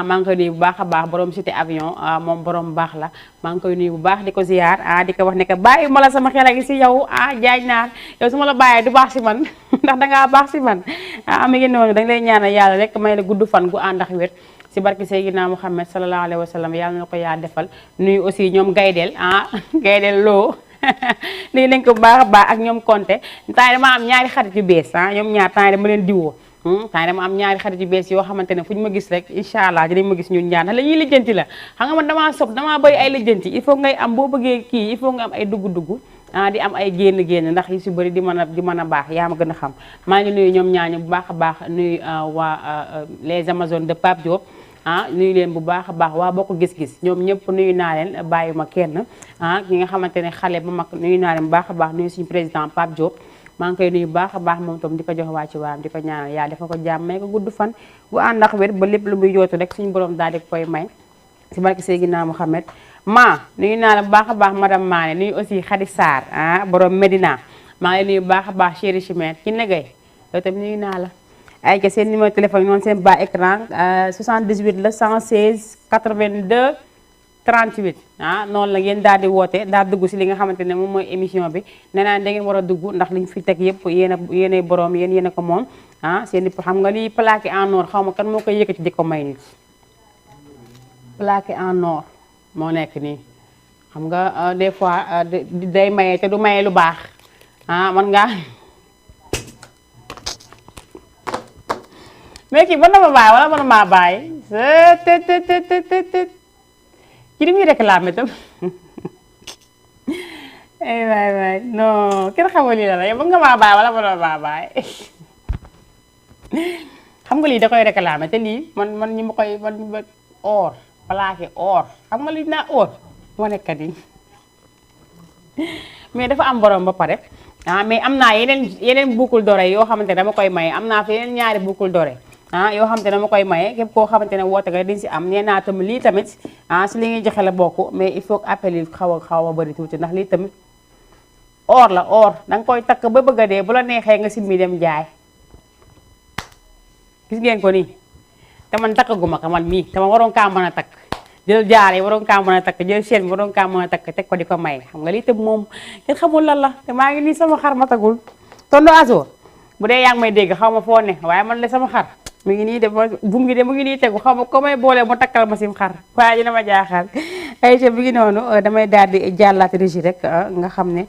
maa ngi koy nuyu bu baax a baax borom cité avion moom borom baax la maa ngi koy nuyu bu baax di ko ziar di ko wax ne que bàyyi ma la sama xel a ngi si yow Jaañ naar yow su ma la bàyyee du baax si man ndax dangaa baax si man mi ngi noonu dañ lay ñaanal yàlla rek may la gudd fan gu ànd ak wér si barki Seydina Muhammad sallallahu alayhi wa sallam yàlla na ko yaa defal nuyu aussi ñoom gaydel gaydel loo lii nañ ko bu baax a baax ak ñoom Konté temps dama am ñaari xarit yu bees ñoom ñaar temps dama leen diwoo temps dama am ñaari xarit yu bees yoo xamante ne fu ñu ma gis rek incha allah dinañ ma gis ñun ñaar la ñuy lijjanti la xam nga man damaa sob damaa bëri ay lijjanti il faut ngay am boo bëggee kii il faut nga am ay dugg-dugg di am ay génn ndax yu si bëri di mën a baax yaa ma gën a xam maa ngi nuyu ñoom ñaañu bu baax a baax nuyu waa les Amazones de Pape Diop nuyu leen bu baax a baax waa bokk gis-gis ñoom ñëpp nuyu naa leen bàyyi ma kenn ki nga xamante ne xale bu mag nuyu naa leen bu baax a baax nuyu suñu président Pape Diop maa ngi koy nuyu bu baax a baax moom tam di ko jox waa ci waam di ko ñaanal yaa dafa ko jàmm may ko gudd fan bu ànd ak wér ba lépp lu muy yootu rek suñu borom daal di koy may si barke Seydina Mouhamed nuyu naa la bu baax a baax madame Mané nuyu aussi Khady Sarr borom Medina maa ngi nuyu bu baax a baax chéri Chimère ci negay yow tam nuyu naa la ay ca seen numéro téléphone noonu seen bas écran 78 la 116 82 38 noonu la ngeen daal di woote daal dugg si li nga xamante ne moom mooy émission bi nee naa da ngeen war a dugg ndax liñ fi teg yëpp yéen borom yéen a ko moom seen xam nga li plaqué en or xaw ma kan moo koy yëkkati di ko may nit plaqué en or moo nekk nii xam nga des fois day maye te du maye lu baax man ngaa mais kii mën na ma bàyyi wala mën na maa bàyyi ci li muy réclamé tam waay non kenn xamul lii la yow mën nga maa bàyyi wala mën na maa bàyyi xam nga lii da koy réclamé te lii man ñi ma koy man or plaqué or xam nga lii naa or moo nekkat yi mais dafa am borom ba pare mais am naa yeneen boucle d'oreille yoo xamante ne dama koy maye am naa fi yeneen ñaari boucle d'oreille yoo xamante ne dama koy maye képp koo xamante ne woote nga di si am nee naa tamit lii tamit si li ngay joxe la bokk mais il faut que appel yi xaw a bëri tuuti ndax lii tamit or la or danga koy takk ba bëgg a dee bu la neexee nga simmi dem jaay gis ngeen ko nii te man takkaguma ko man mii te ma waroon kaa mën a takk jël jaar yi waroon kaa mën a takk jël chaîne bi waroon kaa mën a takk teg ko di ko may xam nga lii tam moom kenn xamul lan la te maa ngi nii sama xar ma tagul tondu aso bu dee yaa ngi may dégg xaw ma foo ne waaye man la sama xar mi ngi nii de bum gi de mu ngi nii tegu xaw ma ko may boole mu takkal ma sim xar waaye dina ma jaaxal ay te bi ngi noonu damay daal di jàllaat régi rek nga xam ne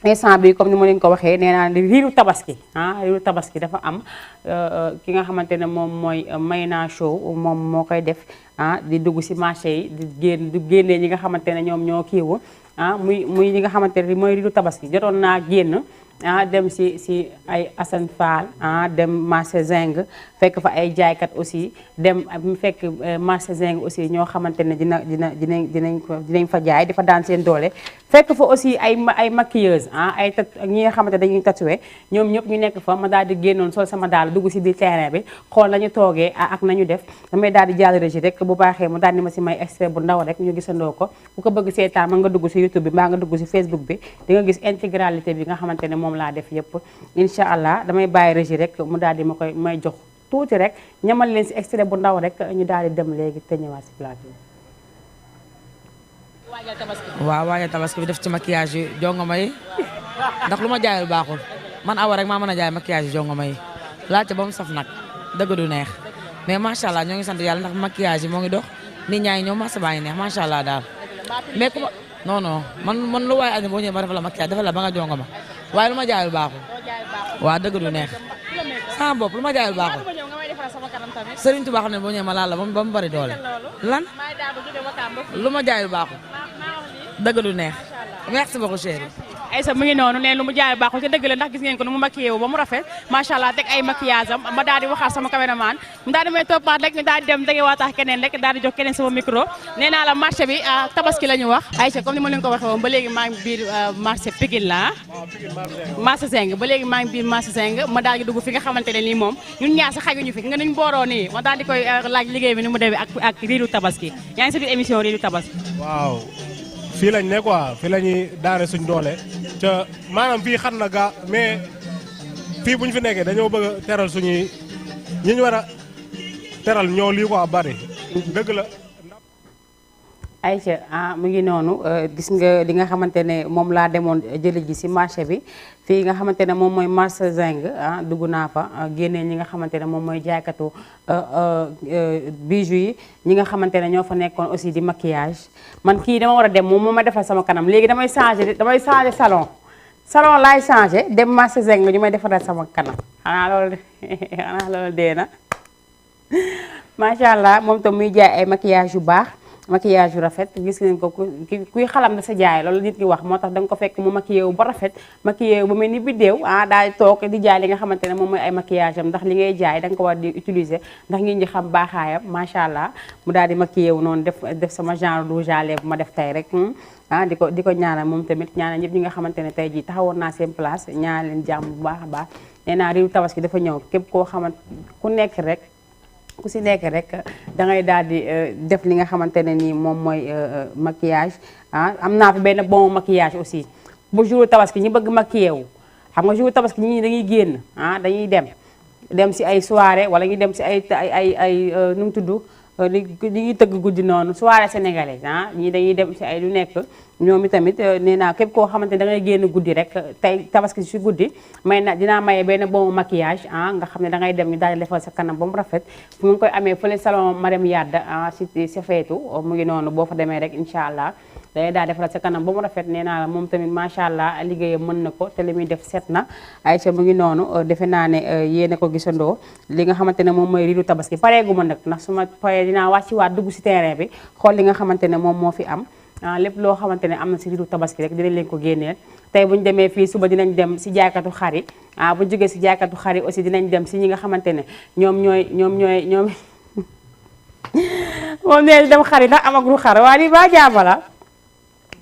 instant bi comme ni ma leen ko waxee nee naa riiru tabaski riiru tabaski dafa am ki nga xamante ne moom mooy Mayna Show moom moo koy def di dugg si marché yi di génnee ñi nga xamante ne ñoom ñoo kiiwu muy ñi nga xamante ne mooy riiru tabaski jotoon naa génn dem si ay Assane Fall dem marché Zeng fekk fa ay jaaykat aussi dem fekk marché Zeng aussi ñoo xamante ne dinañ fa jaay di fa daan seen doole fekk fa aussi ay maquilleuse ñi nga xamante dañuy tatoué ñoom ñëpp ñu nekk fa ma daal di génnoon sol sama daal dugg si biir terrain bi xool nañu toogee ak nañu def damay daal di jàll régie rek bu baaxee mu daal di ma si may extrait bu ndaw rek ñu gisandoo ko ku ko bëgg seetaan mën nga dugg si YouTube bi mbaa nga dugg si Facebook bi di nga gis intégralité bi nga xamante ne moom laa def yëpp incha allah damay bàyyi régie rek mu daal di ma koy may jox tuuti rek ñamal leen si extrait bu ndaw rek ñu daal di dem léegi te ñëwaat si plateau. waaw waajal tabaski bi def ci maquillage yi jongoma yi ndax lu ma jaayul baaxul man awa rek maa mën a jaay maquillage yi jongoma yi laajte ba mu saf nag dëgg du neex mais macha allah ñoo ngi sant yàlla ndax maquillage yi moo ngi dox nit ñaa ngi ñëw marché baa ngi neex macha allah daal mais ku ma non man lu waaye añ boo ñëwee ma defal la maquillage defal la ba nga jongoma waaye lu ma jaayul baaxul waaw dëgg du neex sama bopp lu ma jaayul baaxul Serigne Touba xam ne boo ñëwee ma laal la ba mu bari doole lan lu ma jaayul baaxul dëgg du neex merci beaucoup chérie Aïssa mu ngi noonu ne lu mu jaay baaxul te dëgg la ndax gis ngeen ko nu mu maquillé wu ba mu rafet macha allah teg ay maquillage am ma daal di waxaat sama caméraman mu daal di may toppaat rek ñu daal di dem dege waataax keneen rek daal di jox keneen sama micro nee naa la marché bi tabaski la ñu wax Aïssa comme ni ma leen ko waxee woon ba léegi maa ngi biir marché Pikine la marché Zeng ba léegi maa ngi biir marché Zeng ma daal di dugg fi nga xamante ne nii moom ñun ñaar sa xajuñu fi nga nuñ booroo nii ma daal di koy laaj liggéey bi ni mu demee ak riiru tabaski yaa ngi sa biir émission riiru tabaski waaw fii lañ ne quoi fii la ñuy daane suñ doole ca maanaam fii xat na gaa mais fii bu ñu fi nekkee dañoo bëgg a teral suñuy ñi ñu war a teral ñoo lii quoi bari dëgg la. Aïcha mu ngi noonu gis nga li nga xamante ne moom laa demoon jëli ji si marché bi fii nga xamante ne moom mooy marché Zeng dugg naa fa génnee ñi nga xamante ne moom mooy jaaykatu bijoux yi ñi nga xamante ne ñoo fa nekkoon aussi di maquillage man kii dama war a dem moom moo ma defal sama kanam léegi damay changé salon laay changé dem marché Zeng ñu may defaral sama kanam xanaa loolu dee na macha allah moom tam muy jaay ay maquillage yu baax maquillage yu rafet gis ngeen ko kuy xalam na sa jaay loolu nit ñi wax moo tax da nga ko fekk mu maquillé wu ba rafet maquillé wu ba mel ni biddéew daal di toog di jaay li nga xamante ne moom mooy ay maquillage am ndax li ngay jaay da nga ko war di utiliser ndax ngeen ñi xam baaxaayam macha allah mu daal di maquillé wu noonu def sama genre rouge à lèvres bu ma def tey rek di ko ñaanal moom tamit ñaanal ñëpp ñi nga xamante ne tey jii taxawoon naa seen place ñaanal leen jàmm bu baax a baax nee naa riiru tabaski dafa ñëw képp koo xamante ku si nekk rek da ngay daal di def li nga xamante ne nii moom mooy maquillage am naa fi benn bon maquillage aussi bu jour tabaski ñi bëgg maquillé wu xam nga jour tabaski ñi dañuy génn dañuy dem si ay soirée wala ñu dem si ay nu mu tudd li ñuy tëgg guddi noonu soirée sénégalaise ñii dañuy dem si ay lu nekk ñoom itamit nee naa képp koo xamante ne da ngay génn guddi rek tey tabaski si guddi dinaa maye benn bon maquillage nga xam ne da ngay dem ñu daal di defal sa kanam ba mu rafet fu mu ngi koy amee fële salon Marème Yadda si feetu mu ngi noonu boo fa demee rek incha allah day daal defal sa kanam ba mu rafet nee naa la moom tamit macha allah liggéeyam mën na ko te li muy def set na Aïcha mu ngi noonu defe naa ne yéen a ko gisandoo li nga xamante ne moom mooy riiru tabaski pareegu ma nag ndax su ma paree dinaa wàcci waat dugg si terrain bi xool li nga xamante ne moom moo fi am lépp loo xamante ne am na si riiru tabaski rek dinañ leen ko génneel tey bu ñu demee fii suba dinañ dem si jaaykatu xar yi bu ñu jógee si jaaykatu xar yi aussi dinañ dem si ñi nga xamante ne ñoom moom nee dem xar yi ndax amagul xar waa lii ba jaabala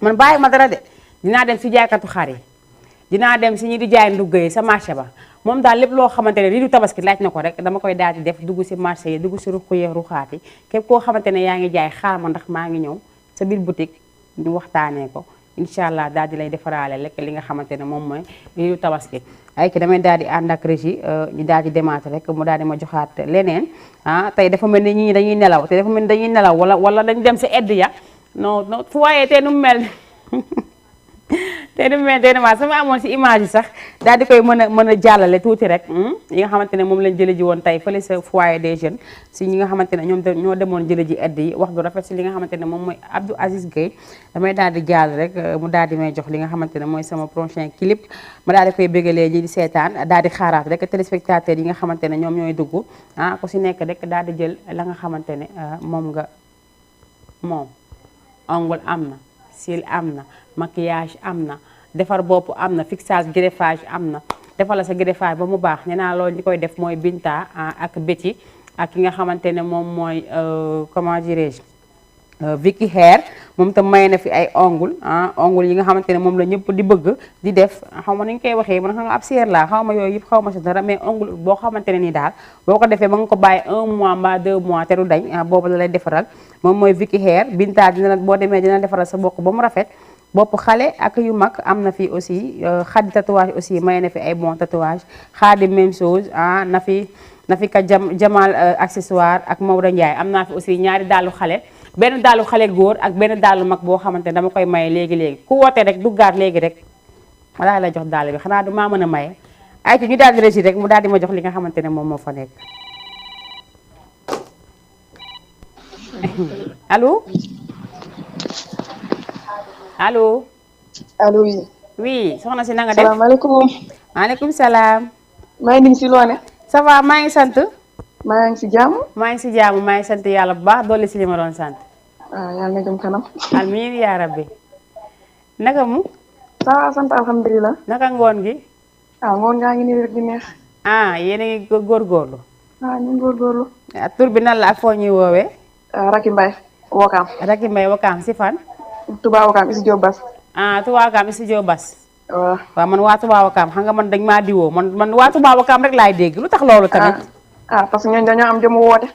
man bàyyi ma dara de dinaa dem si jaaykatu xar yi dinaa dem si ñi di jaay ndugg yi sa marché ba moom daal lépp loo xamante ne riiru tabaski laaj na ko rek dama koy daal di def dugg si marché yi dugg si ruq yi ruxaat yi képp koo xamante ne yaa ngi jaay xaar ma ndax maa ngi ñëw sa biir boutique ñu waxtaanee ko incha allah daal di lay defaraale lekk li nga xamante ne moom mooy riiru tabaski ay ki damay daal di ànd ak régie ñu daal di demaat rek mu daal di ma joxaat leneen tey dafa mel ni ñii dañuy nelaw te dafa mel ni dañuy nelaw wala dañu dem si edd ya non fu waaye te nu mu mel te du mel te ma sama amoon si image yi sax daal di koy mën a jàllale tuuti rek yi nga xamante ne moom lañ jële ji woon tey fële sa foyer des jeunes si ñi nga xamante ne ñoo demoon jële ji aide yi wax du rafet si li nga xamante ne moom mooy Abdou Aziz Gueye damay daal di jàll rek mu daal di may jox li nga xamante ne mooy sama prochain clip ma daal di koy bégalee ñi di seetaan daal di xaaraat rek téléspectateurs yi nga xamante ne ñoom ñooy dugg ku si nekk rek daal di jël la nga xamante ne moom ongle am na cils am na maquillage am na defar bopp am na fixage greffage am na defal la sa greffage ba mu baax nee naa loolu ñi koy def mooy Binta ak Betty ak ki nga xamante ne moom mooy comment dirais-je Vicky Hair moom tam may na fi ay ongle ongle yi nga xamante ne moom la ñëpp di bëgg di def xaw ma nu ñu koy waxee man xam nga ab seer laa xaw ma yooyu yëpp xaw ma si dara mais ongle boo xamante ne nii daal boo ko defee ba nga ko bàyyi 1 mois mbaa 2 mois te du dañ boobu la lay defaral moom mooy Vicky Hair Binta dina la boo demee dina defaral sa bokk ba mu rafet bopp xale ak yu mag am na fi aussi xadi tatouage aussi may na fi ay bon tatouage xaadi même chose na fi ka jamal accessoire ak Maodo Ndiaye am naa fi aussi ñaari daalu xale benn daalu xale góor ak benn daalu mag boo xamante ne dama koy maye léegi-léegi ku woote rek duggaat léegi rek walaa la jox daal bi xanaa du maa mën a maye ay ci ñu daal di réussir rek mu daal di ma jox li nga xamante ne moom moo fa nekk allo allo. allo oui. oui soxna si na nga def salaamaaleykum. maaleykum salaam. maa ngi si loone. ça va maa ngi sant. maa ngi si jàmm. maa ngi si jàmm maa ngi sant yàlla bu baax dolli si li ma doon sant. yàlla na jëm kanam. amiin yaa rabbi. naka mu. ça va sant alhamdulilah. naka ngoon gi. ngoon ngaa ngi nii rek di neex. yéen a ngi góorgóorlu. ñu ngi góorgóorlu. tur bi nan la ak foo ñuy woowee. Racky Mbaye Wakaam. Racky Mbaye Wakaam si fan. Touba Wakaam Studio Bass. Touba Wakaam Studio Bass. waaw man waa Touba Wakaam xam nga man dañ maa diwoo man waa Touba Wakaam rek laay dégg lu tax loolu tamit. parce que ñooñu dañoo am jëmu woote.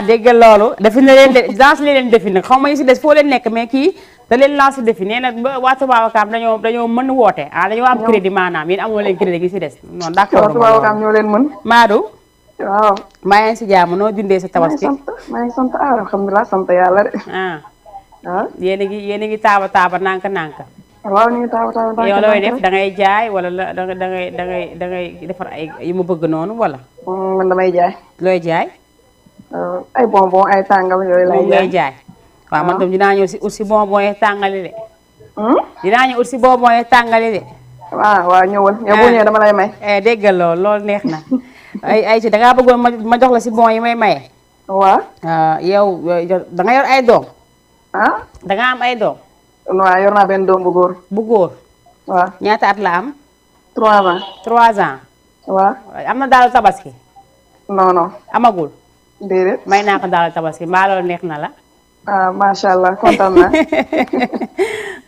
dégg loolu defi na leen de danse leen defi nag xaw ma yi si des foo leen nekk mais kii da leen lancé defi nee na waa Touba Wakaam dañoo mën woote dañoo am crédit maanaam yéen amoo leen crédit gi si des non d'accord waa Touba Wakaam ñoo leen mën. Madou. waaw. maa ngi si jàmm noo dundee sa tabaski. maa ngi sant alhamdulilah sant yàlla de. yéen a ngi taaba nànk. waaw ñu ngi taaba yow looy def da ngay jaay wala da ngay defar ay yu ma bëgg noonu wala. man damay jaay. looy jaay. ay bonbon ay tàngal yooyu lay jaay. moom ngay jaay. waaw man tam dinaa ñëw si ut si bonbon yi tàngali de. dinaa ñëw ut si bonbon yi tàngali de. waaw ñëwal yow boo ñëwee dama lay may. déggal loolu neex na. ay ci da ngaa bëggoon ma jox la si bon yi may maye. waaw. yow da nga yor ay doom. da nga am ay doom. waaw yor naa benn doom bu góor. bu góor. waaw ñaata at la am. 3 ans. 3 ans. waaw. am na daal tabaski. non. amagul. déedéet. may naa ko daal tabaski mbaa loolu neex na la. macha allah kontaan naa.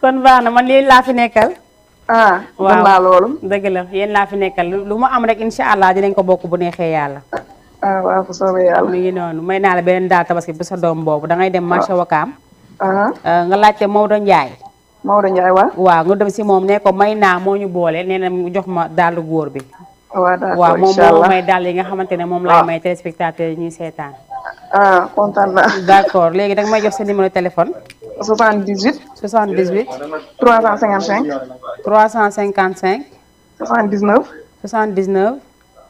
kon baax na man lii laa fi nekkal. waaw naa loolu. dëgg la yéen laa fi nekkal lu ma am rek incha allah dinañ ko bokk bu neexee yàlla. waaw bu soobee yàlla. mi ngi noonu may naa la beneen daal tabaski bu sa doom boobu da ngay dem marché Wakaam. nga laajte Maodo Ndiaye. Maodo Ndiaye waaw nga dem si moom ne ko may naa moo ñu boole nee na mu jox ma daalu góor bi. waaw moom moo may daal yi nga xamante ne moom lay may téléspectateurs yi ñuy seetaan. kontaan naa. d'accord léegi danga may jox sa numéro téléphone. 78. 78. 355. 355. 79. 79.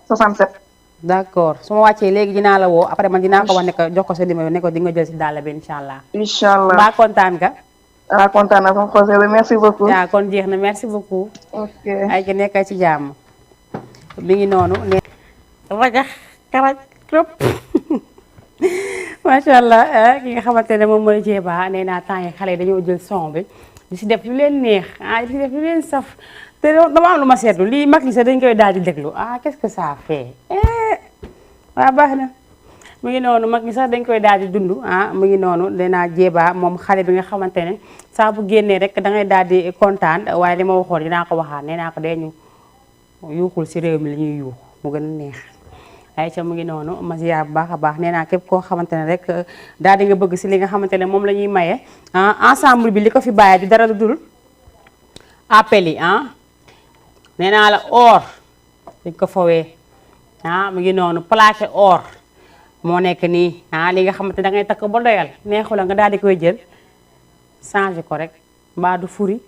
67. d'accord su ma wàccee léegi dinaa la woo après man dinaa ko wax ne ko jox ko sa numéro ne ko di nga jël si daal bi incha allah. incha allah mbaa kontaan nga. kontaan naa sama xol merci beaucoup. waaw kon jeex na merci beaucoup. ok ay ki nekkay ci jàmm. mi ngi noonu ne. rajax karaj trop. macha allah ki nga xamante ne moom mooy Jeeba nee naa temps yi xale yi dañoo jël son bi di si def lu leen neex di si def lu leen saf te dama am lu ma seetlu lii mag ñi sax dañ koy daal di déglu qu'est-ce que ça fait waaw baax na mu ngi noonu mag ñi sax dañ koy daal di dund mu ngi noonu nee naa Jeeba moom xale bi nga xamante ne saa bu génnee rek da ngay daal di kontaan waaye li ma waxoon dinaa ko waxaat nee naa ko dee ñu yuuxul si réew mi li ñuy yuux mu gën a neex. ay ca mu ngi noonu ma ziar bu baax a baax nee naa képp koo xamante ne rek daal di nga bëgg si li nga xamante ne moom la ñuy maye ensemble bi li ko fi bàyyi du dara du dul appel yi nee naa la or dañ ko fowee mu ngi noonu plaqué or moo nekk nii li nga xamante da ngay takk ba doyal neexu la nga daal di koy jël changé ko rek mbaa du furi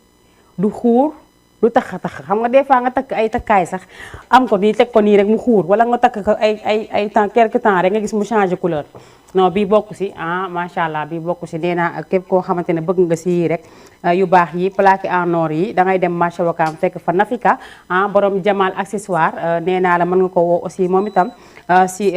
du xuur du tax xam nga des fois nga takk ay takkaay sax am ko nii teg ko nii rek mu xuur wala nga takk ko ay temps quelque temps rek nga gis mu changé couleur non bii bokk si macha allah bii bokk si nee naa képp koo xamante ne bëgg nga si yii rek yu baax yi plaqué en or yi da ngay dem marché Wakaam fekk fa Nafika borom Jamal accessoire nee naa la mën nga ko woo aussi moom itam si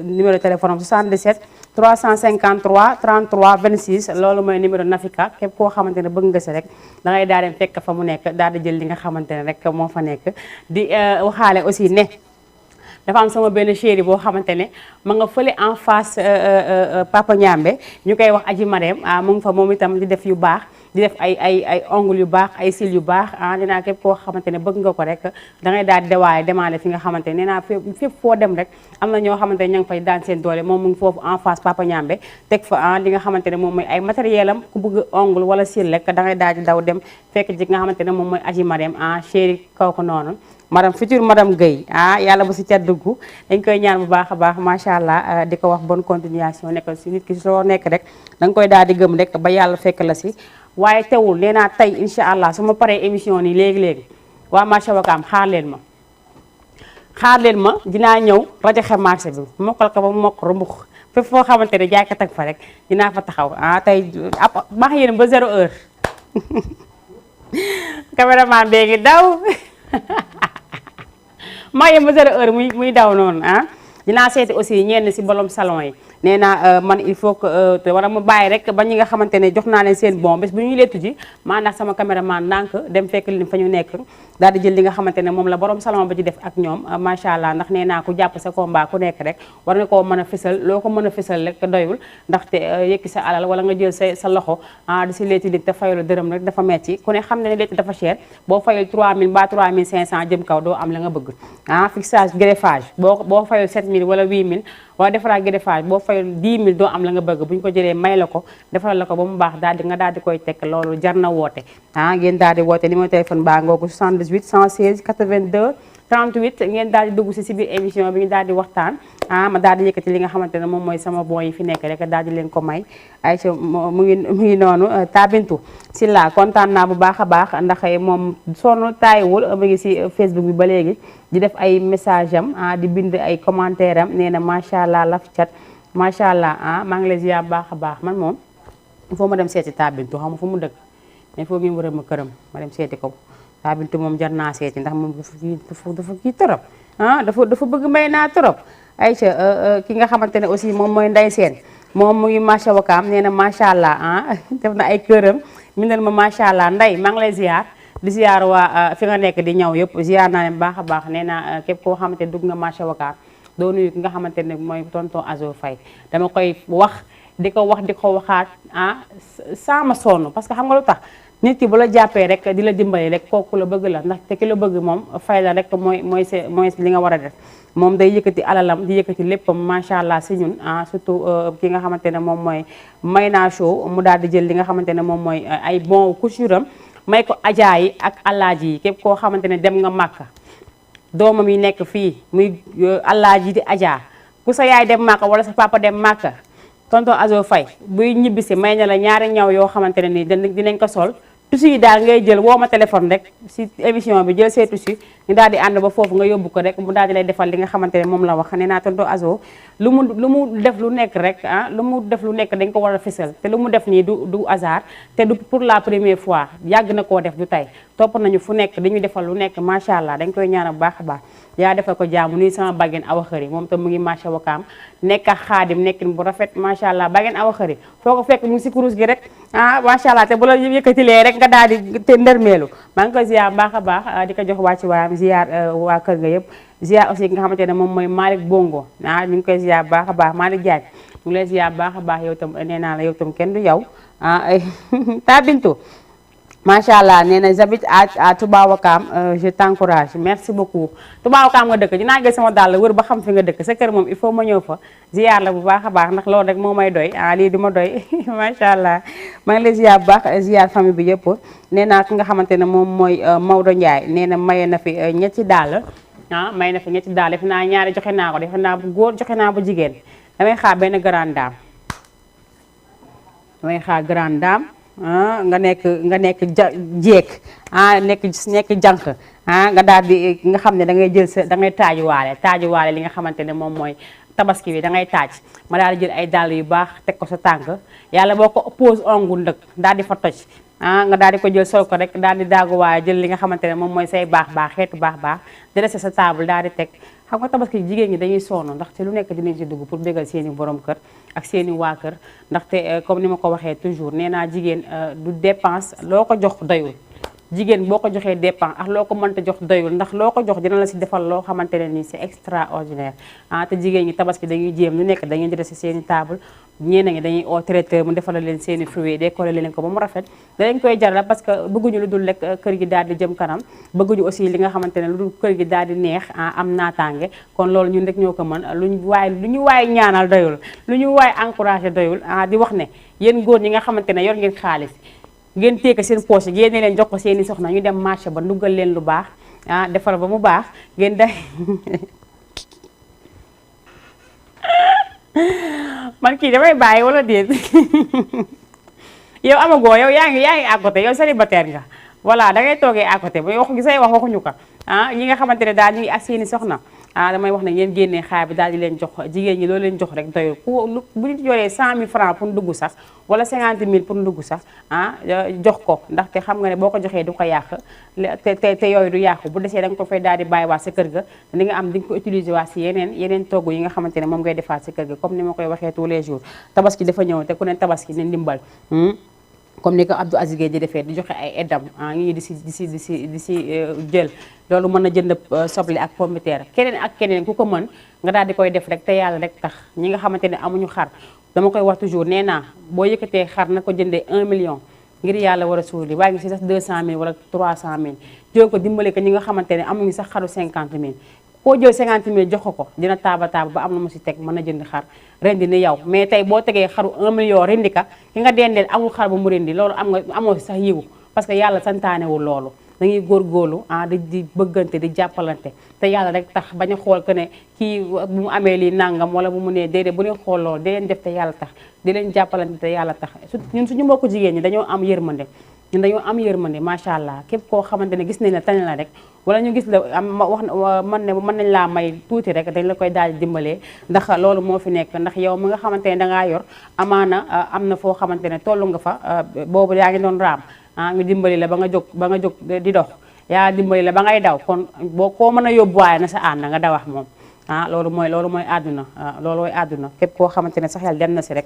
numéro de téléphone am 77 353 33 26 loolu mooy numéro Nafika képp koo xamante ne bëgg nga si rek da ngay daal dem fekk fa mu nekk daal di jël li nga xamante ne rek moo fa nekk di waxaale aussi ne dafa am sama benn chéri boo xamante ne ma nga fële en face Papa Ñambe ñu koy wax Aji Marème mu ngi fa moom itam di def yu baax di def ay ongles yu baax ay cils yu baax dinaa képp koo xamante ne bëgg nga ko rek da ngay daal di dewaaye demaale fi nga xamante ne nee naa fépp foo dem rek am na ñoo xamante ne ña ngi fay daan seen doole moom mu ngi foofu en face Papa Ñambe teg fa li nga xamante ne moom mooy ay matériel am ku bëgg ongle wala cils rek da ngay daal di daw dem fekk ji nga xamante ne moom mooy Aji Marème chéri kooku noonu madame future madame Guèye yàlla bu si cat dugg dañ koy ñaan bu baax a baax macha allah di ko wax bonne continuation nekk si nit ki soo nekk rek da nga koy daal di gëm rek ba yàlla fekk la si waaye teewul nee naa tey incha allah su ma paree émission nii léegi-léegi waa marché Wakaam xaar leen ma dinaa ñëw rajaxe marché bi mokkal ko ba mu mokk rumbux fépp foo xamante ne jaaykat ak fa rek dinaa fa taxaw tey baax yéen ba 0 heure caméraman bee ngi daw maa yem ba 0 heure muy daw noonu dinaa seeti aussi ñenn si bolom salon yi nee naa man il faut que te war a ma bàyyi rek ba ñi nga xamante ne jox naa leen seen bon bés bu ñuy lettu ji maa ndax sama caméraman ndànk dem fekk leen fa ñu nekk daal di jël li nga xamante ne moom la borom salon ba ci def ak ñoom macha allah ndax nee naa ku jàpp sa combat ku nekk rek war nga koo mën a fësal loo ko mën a fësal rek doyul ndaxte yëkki sa alal wala nga jël sa loxo di si letti nit te fayul dërëm rek dafa metti ku ne xam ne letti dafa cher boo fayul 3000 ba 3500 jëm kaw doo am la nga bëgg fixage greffage boo fayul 7000 wala 8000 wala defaraat greffage boo fayul 10 000 doo am la nga bëgg bu ñu ko jëlee may la ko defaral la ko ba mu baax daal di nga daal di koy tekk loolu jar na woote ngeen daal di woote numéro téléphone baa ngoogu 78 116 82 38 ngeen daal di dugg si biir émission bi ñu daal di waxtaan ma daal di yëkkati li nga xamante ne moom mooy sama bon yi fi nekk rek daal di leen ko may Aïcha mu ngi noonu Tabintu Silla kontaan naa bu baax a baax ndax moom sonn taayiwul mu ngi si Facebook bi ba léegi di def ay message am di bind ay commentaire am nee na macha allah laf cat macha allah maa ngi lay ziar baax a baax man moom il faut ma dem seeti Tabintu xam nga fu mu dëkk mais foo ngeen wëral ma këram ma dem seeti ko Tabintu moom jar naa seeti ndax moom dafa kii torop dafa bëgg may naa torop Aïcha ki nga xamante ne aussi moom mooy Ndey Seen moom mu ngi marché Wakaam nee na macha allah def na ay këram mindal ma macha allah Ndey maa ngi lay ziar di ziar waa fi nga nekk di ñëw yëpp ziar naa leen baax a baax nee na képp koo xamante ne dugg nga marché Wakaam doo nuyu ki nga xamante ne mooy tonton Azo Faye dama koy wax di ko waxaat sans ma sonn parce que xam nga lu tax nit ki bu la jàppee rek di la dimbali rek kooku la bëgg la ndax te ki la bëgg moom fay la rek mooy li nga war a def moom day yëkkati alalam di yëkkati léppam macha allah si ñun surtout ki nga xamante ne moom mooy Mayna Show mu daal di jël li nga xamante ne moom mooy ay bon couture am may ko ajaa yi ak alaaji yi képp koo xamante ne dem nga màkka doomam yi nekk fii muy alaaji yi di ajaa ku sa yaay dem màkka wala sa papa dem màkka tonton Azo Faye buy ñibbisi may na la ñaari ñaw yoo xamante ne nii dinañ ko sol tusi yi daal ngay jël woo ma téléphone rek si émission bi jël see tusi ñu daal di ànd ba foofu nga yóbbu ko rek mu daal di lay defal li nga xamante ne moom la wax nee naa tonton Azo lu mu def lu nekk rek lu mu def lu nekk dañ ko war a fësal te lu mu def nii du hasard te du pour la première fois yàgg na koo def du tey topp nañu fu nekk dañuy defal lu nekk macha allah dañ koy ñaanal bu baax a baax yaa defal ko jaamu nuy sama baggen awa xëri moom tam mu ngi marché Wakaam nekk ak xaadim nekkin bu rafet macha allah baggen awa xëri foo ko fekk mu ngi si kurus gi rek macha allah te bu la yëkkatilee rek nga daal di te ndërmeelu maa ngi koy ziar baax a baax di ko jox wàcci waayam ziar waa kër nga yëpp ziar aussi nga xamante ne moom mooy Malick Bongo ñu ngi koy ziar baax a baax Malick Diagne mu ngi lay ziar baax a baax yow tam nee naa la yow tam kenn du yow Tabintu macha allah nee na j'habite à Touba Wakaam je t'encourage merci beaucoup Touba Wakaam nga dëkk dinaa gis sama dàll wër ba xam fi nga dëkk sa kër moom il faut ma ñëw fa ziar la bu baax a baax ndax loolu rek moo may doy lii du ma doy macha allah maa ngi lay ziar bu baax ziar famille bi yëpp nee naa ki nga xamante ne moom mooy Maodo Ndiaye nee na maye na fi ñetti dàll may na fi ñetti dàll defe naa ñaari joxe naa ko defe naa bu góor joxe naa bu jigéen damay xaar benn grande dame damay xaar grande dame nga nekk jeeg nekk jànq nga daal di nga xam ne da ngay jël da ngay taajuwaale li nga xamante ne moom mooy tabaski bi da ngay taaj ma daal di jël ay dàll yu baax teg ko sa tànk yàlla boo ko pose ongul ndëkk daal di fa toj nga daal di ko jël sol ko rek daal di daaguwaale jël li nga xamante ne moom mooy say baax xeetu baax di reste sa table daal di teg xam nga tabaski jigéen ñi dañuy sonn ndaxte lu nekk dinañ ci dugg pour bégal seeni borom kër ak seeni waa kër ndaxte comme ni ma ko waxee toujours nee naa jigéen du dépense loo ko jox doyul jigéen boo ko joxee dépense ak loo ko mënta jox doyul ndax loo ko jox dina la si defal loo xamante ne nii c'est extraordinaire te jigéen ñi tabaski dañuy jéem lu nekk dañuy jël si seeni table ñeneen ñi dañuy au traiteur mu defal leen seeni fruits décorer leen ko ba mu rafet danañ koy jaral parce que bëgguñu lu dul rek kër gi daal di jëm kanam bëgguñu aussi li nga xamante ne lu dul kër gi daal di neex am naataange kon loolu ñun rek ñoo ko mën lu ñu waaye ñaanal doyul lu ñu waaye encouragé doyul di wax ne yéen góor ñi nga xamante ne yor ngeen xaalis ngeen téeka seen poche génne leen jox ko seeni soxna ñu dem marché ba nduggal leen lu baax defar ba mu baax ngeen day man kii damay bàyyi wala déet yow amagoo yow yaa ngi à côté yow célibataire nga voilà da ngay toogee à côté ba wax gi say wax waxuñu ko ñi nga xamante ne daal ñu ngi ak seeni soxna damay wax ne ngeen génnee xaar bi daal di leen jox jigéen ñi loolu leen jox rek doyul bu ñu yoree 100 000 francs pour ndugg sax wala 50 000 pour ndugg sax jox ko ndaxte xam nga ne boo ko joxee du ko yàq te yooyu du yàqu bu desee da nga ko fay daal di bàyyi waat sa kër ga di nga am di nga ko utiliser waat si yeneen togg yi nga xamante ne moom ngay defaat sa kër ga comme ni ma koy waxee tous les jours tabaski dafa ñëw te ku ne tabaski ne ndimbal comme ni ko Abdou Aziz Gueye di defee di joxe ay aidam ñii di si jël loolu mën na jënd soble ak pomme de terre keneen ak keneen ku ko mën nga daal di koy def rek te yàlla rek tax ñi nga xamante ne amuñu xar dama koy wax toujours nee naa boo yëkkatee xar na ko jëndee 1 million ngir yàlla war a suuli waaye ngi si sax 200 000 wala 300 000 jóg ko dimbale ko ñi nga xamante ne amuñu sax xaru 50 000 koo jël 50 000 jox ko dina taaba ba am na mu si teg mën a jënd xar rendi ni yow mais tey boo tegee xaru 1 million rendi ka ki nga dendeel amul xar bu mu rendi loolu amoo si sax yiwu parce que yàlla santaanewul loolu dañuy góorgóorlu di bëggante di jàppalante te yàlla rek tax bañ a xool que ne kii bu mu amee lii nangam wala bu mu nee déedéet bu leen xool loolu di leen def te yàlla tax di leen jàppalante te yàlla tax ñun suñu mbokku jigéen ñi dañoo am yërmande ñun dañoo am yërmande macha allah képp koo xamante ne gis nañ la tane la rek wala ñu gis la mën nañ laa may tuuti rek dañ la koy daal di dimbalee ndax loolu moo fi nekk ndax yow mi nga xamante ne dangaa yor amaana am na foo xamante ne tollu nga fa boobu yaa ngi doon raam ñu dimbali la ba nga jóg di dox yaa dimbali la ba ngay daw kon boo koo mën a yóbbuwaay na sa ànd nga dawax moom loolu mooy àdduna loolu mooy àdduna képp koo xamante ne sa xel dem na si rek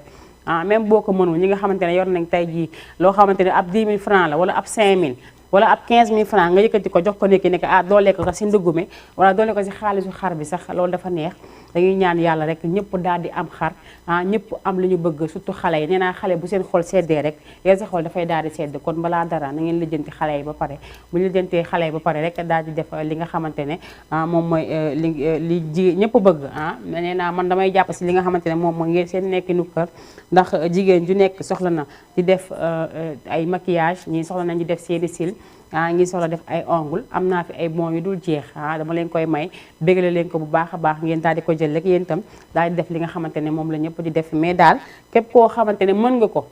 même boo ko mënul ñi nga xamante ne yor nañ tey jii loo xamante ne ab 10 000 francs la wala ab 5 000 wala ab 15 000 francs nga yëkkati ko jox ko nekki nekk doole ko si ndugg mi wala doole ko si xaalisu xar bi sax loolu dafa neex dañuy ñaan yàlla rek ñëpp daal di am xar ñëpp am li ñu bëgg surtout xale yi nee naa xale bu seen xol seddee rek yéen sa xol dafay daal di sedd kon balaa dara na ngeen lijjanti xale yi ba pare bu ñu lijjantee xale yi ba pare rek daal di def li nga xamante ne moom mooy li jigéen ñëpp bëgg nee naa man damay jàpp si li nga xamante ne moom mooy ngeen seen nekkinu kër ndax jigéen ju nekk soxla na di def ay maquillage ñii soxla nañ di def seeni cils ngi soxla def ay ongle am naa fi ay bon yu dul jeex dama leen koy may bégale leen ko bu baax a baax ngeen daal di ko jël rek yéen itam daal di def li nga xamante ne moom la ñëpp di def mais daal képp koo xamante ne mën nga ko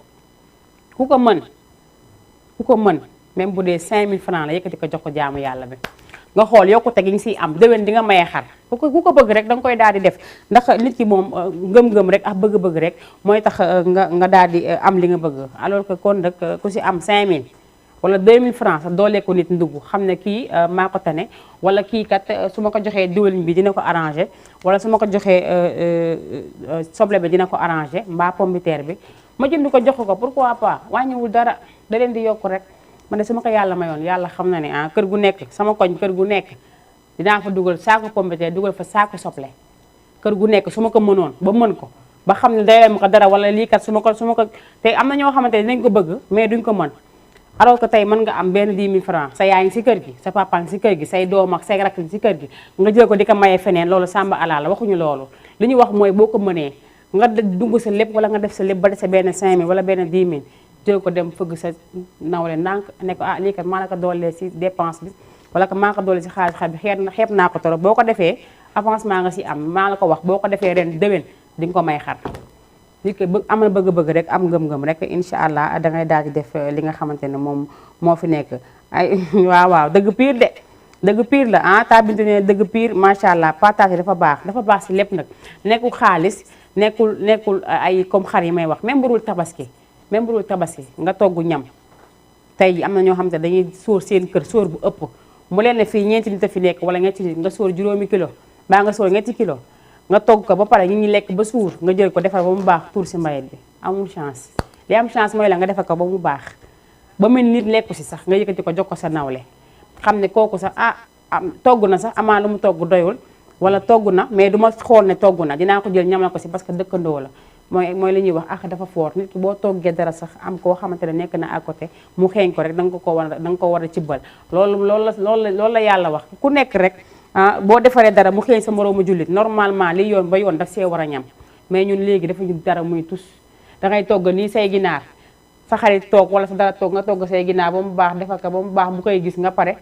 ku ko mën même bu dee 5000 francs la yëkkati ko jox ko jaamu yàlla bi nga xool yokkute gi nga siy am déwén di nga maye xar ku ko bëgg rek da nga koy daal di def ndax nit ki moom ngëm-ngëm rek ak bëgg-bëgg rek mooy tax nga daal di am li nga bëgg alors que kon rek ku si am 5000 wala 2000 francs sax doolee ko nit ndugg xam ne kii maa ko tane wala kii kat su ma ko joxee diwlin bi dina ko arrangé wala su ma ko joxee soble bi dina ko arrangé mbaa pomme de terre bi ma jënd ko jox ko pourquoi pas wàññiwul dara da leen di yokk rek man de su ma ko yàlla mayoon yàlla xam na ne kër gu nekk sama koñ kër gu nekk dinaa fa dugal saako pomme de terre dugal fa saako soble kër gu nekk su ma ko mënoon ba mën ko ba xam ne dayoo ma ko dara wala lii kat su ma ko te am na ñoo xamante ne dinañ ko bëgg mais duñ ko mën alors que tey mën nga am benn 10 000 francs sa yaay ngi si kër gi sa papa ngi si kër gi say doom ak say rakk si kër gi nga jël ko di ko maye feneen loolu sàmba ala la waxuñu loolu li ñu wax mooy boo ko mënee nga dugg sa lépp wala nga def sa lépp ba dese benn 5000 wala benn 10 000 jël ko dem fëgg sa nawle ndànk ne ko lii kat maa la ko doolee si dépense bi wala que maa ko doolee si xaalis xar bi xeeb naa ko trop boo ko defee avancement nga si am maa la ko wax boo ko defee ren déwén di nga ko may xar nit ki bëgg am na bëgg-bëgg rek am ngëm-ngëm rek incha allah da ngay daal di def li nga xamante ne moom moo fi nekk ay waaw dëgg pire de dëgg pire la ah taa bintu ne dëgg pire macha allah partage dafa baax si lépp nag nekkul xaalis nekkul ay comme xar yi may wax même burul tabaski nga togg ñam tey am na ñoo xam te dañuy sóor seen kër sóor bu ëpp mu leen ne fii ñeenti nit a fi nekk wala ñetti nit nga sóor juróomi kilo baa nga sóor ñetti kilo nga togg ko ba pare ñi lekk ba suur nga jël ko defar ba mu baax tuur si mbayet bi amul chance li am chance mooy la nga defar ko ba mu baax ba mel nit lekku si sax nga yëkkati ko jox ko sa nawle xam ne kooku sax togg na sax amaa lu mu togg doyul wala togg na mais du ma xool ne togg na dinaa ko jël ñamal ko si parce que dëkkandoo la mooy li ñuy wax dafa fort nit ki boo toggee dara sax am koo xamante ne nekk na à côté mu xeeñ ko rek da nga ko war a cibbal loolu la yàlla wax ku nekk rek boo defaree dara mu xeeñ sa moroomu jullit normalement li yoon ba yoon daf see war a ñam mais ñun léegi dafa ñu dara muy tus dangay togg nii say ginaar sa xarit toog wala sa dara toog nga togg say ginaar ba mu baax defar ko ba mu baax bu koy gis nga pare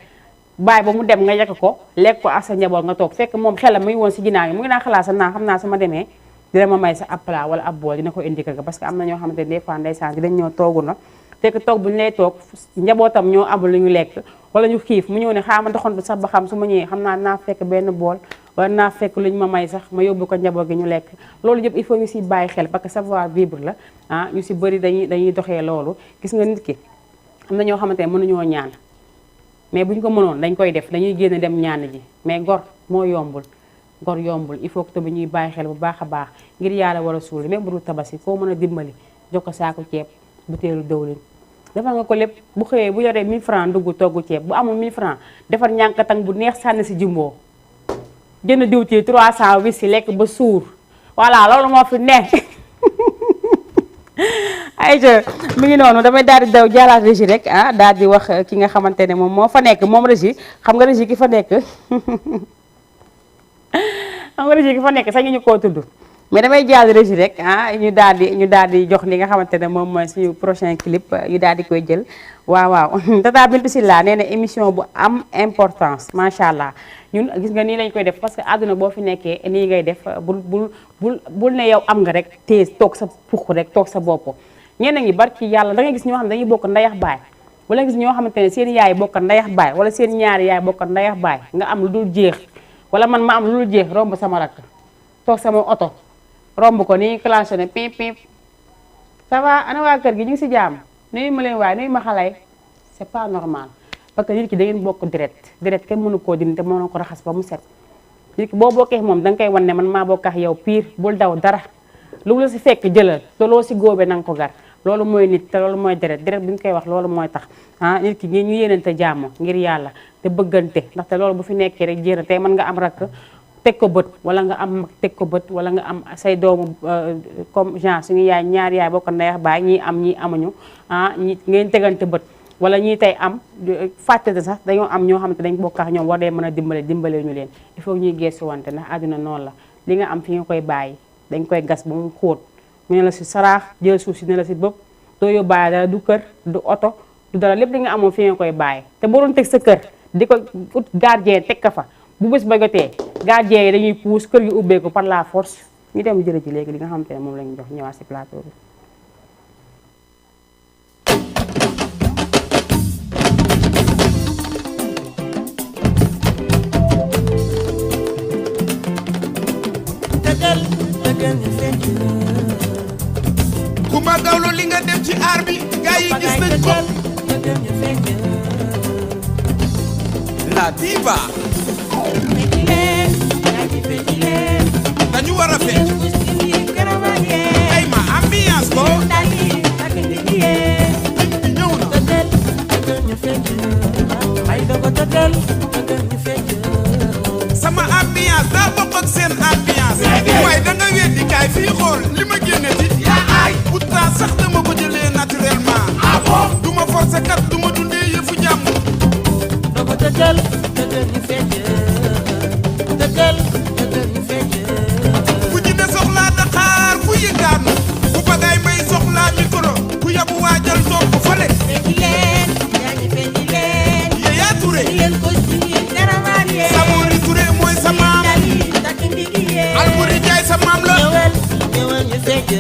bàyyi ba mu dem nga yekk ko lekk ko ak sa njaboot nga toog fekk moom xelam muy woon si ginaar yi mu ngi naa xalaat sa naa xam naa sama demee dina ma may sa ab plat wala ab bool dina ko indi kër ga parce que am na ñoo xamante ne des fois ndeysaan dinañ ñëw toogu na fekk toog bu ñu lay toog njabootam ñoo amul lu ñu lekk wala ñu xiif mu ñëw ne xaama doxantu sax ba xam su ma ñëwee xam naa fekk benn bool wala naa fekk lu ñu ma may sax ma yóbbu ko njaboot gi ñu lekk loolu yëpp il faut ñu si bàyyi xel parce que savoir vivre la ñu si bëri dañuy doxee loolu gis nga nit ki am na ñoo xamante ne mënuñoo ñaan mais buñ ko mënoon dañ koy def dañuy génn dem ñaan ji mais gor moo yombul il faut que tamit ñuy bàyyi xel bu baax a baax ngir yàlla war a suuli même bu dul tabaski koo mën a dimbali jox ko saako ceeb butéelu dëwlin defal nga ko lépp bu xëyee bu yoree 1000 francs dugg togg ceeb bu amul 1000 francs defar ñànkatang bu neex sànni si jimboo jënd diwtiir 300 wis si lekk ba suur voilà loolu moo fi ne ayca mi ngi noonu damay daal di daw jaalaat régie rek daal di wax ki nga xamante ne moom moo fa nekk moom régie xam nga régie ki fa nekk sax ñu koo tudd mais damay jàll régie rek ñu daal di jox li nga xamante ne moom mooy suñu prochain clip yu daal di koy jël waaw Tata Bintou Sylla nee na émission bu am importance macha allah ñun gis nga nii lañ koy def parce que àdduna boo fi nekkee nii ngay def bul ne yow am nga rek te toog sa pux rek toog sa bopp ñeneen ñi barki yàlla da ngay gis ñoo xam ne dañuy bokk ndayax baay wala gis ñoo xamante ne seen yaay bokk ndayax baay wala seen ñaari yaay bokk ndayax baay nga am lu dul jeex wala man ma am lu dul jeex romb sama rakk toog sama oto romb ko nii klaxonné pip pip ça va ana waa kër gi ñu ngi si jàmm nuyu ma leen waaye nuyu ma xale yi c'est pas normal parce que nit ki da ngeen bokk deret kenn mënu koo dindi te mënoo ko raxas ba mu set nit ki boo bokkee moom da nga koy wan ne man maa bokk ak yow pire bul daw dara lu la si fekk jëlal te loo si góobee na nga ko gar loolu mooy nit te loolu mooy deret bi ñu koy wax loolu mooy tax nit ki ñu yéenante jàmm ngir yàlla te bëggante ndaxte loolu bu fi nekkee rek jéem tey mën nga am rakk teg ko bët wala nga am mag teg ko bët wala nga am say doomu comme genre suñu yaay ñaari yaay bokk ndayax baay ñii am ñii amuñu ñi ngeen tegante bët wala ñii tey am fàttete sax dañoo am ñoo xamante dañ bokk ak ñoom war dee mën a dimbale ñu leen il faut ñuy geesu wante ndax àdduna noonu la li nga am fi nga koy bàyyi dañ koy gas ba mu xóot ñu ne la si saraax jël suuf si ne la si bëpp doo yóbbaale dara du kër du oto du dara lépp li nga amoon fi nga koy bàyyi te boo doon teg sa kër di ko ut gardien teg ka fa bu bés ba jotee gardien yi dañuy puus kër gi ubbeeku par la force ñu dem jële ji léegi li nga xamante ne moom lañu jox ñëwaat si plateau bi. Kumba Gawlo li nga def ci aar bi gaa yi gis nañ ko la diva dañu war a fecc ay ma ambiance ko ñëw na sama ambiance daa bokk ak seen ambiance waaye da nga weddi kaay fii xool li ma génne ci pourtant sax dama ko jëlee naturellement duma forcer kat duma dundee yëfu jàmm doko tëggal ñu fecc tëggal ñu fecc ku ci de soxlaa Dakar fu yëgaanu ku bagaay may soxlaa micro ku yabu waajal toog ko fële Yaya Touré Samori Touré mooy sa maam Alboury Ndiaye sa maam la ñëwal ñu fecc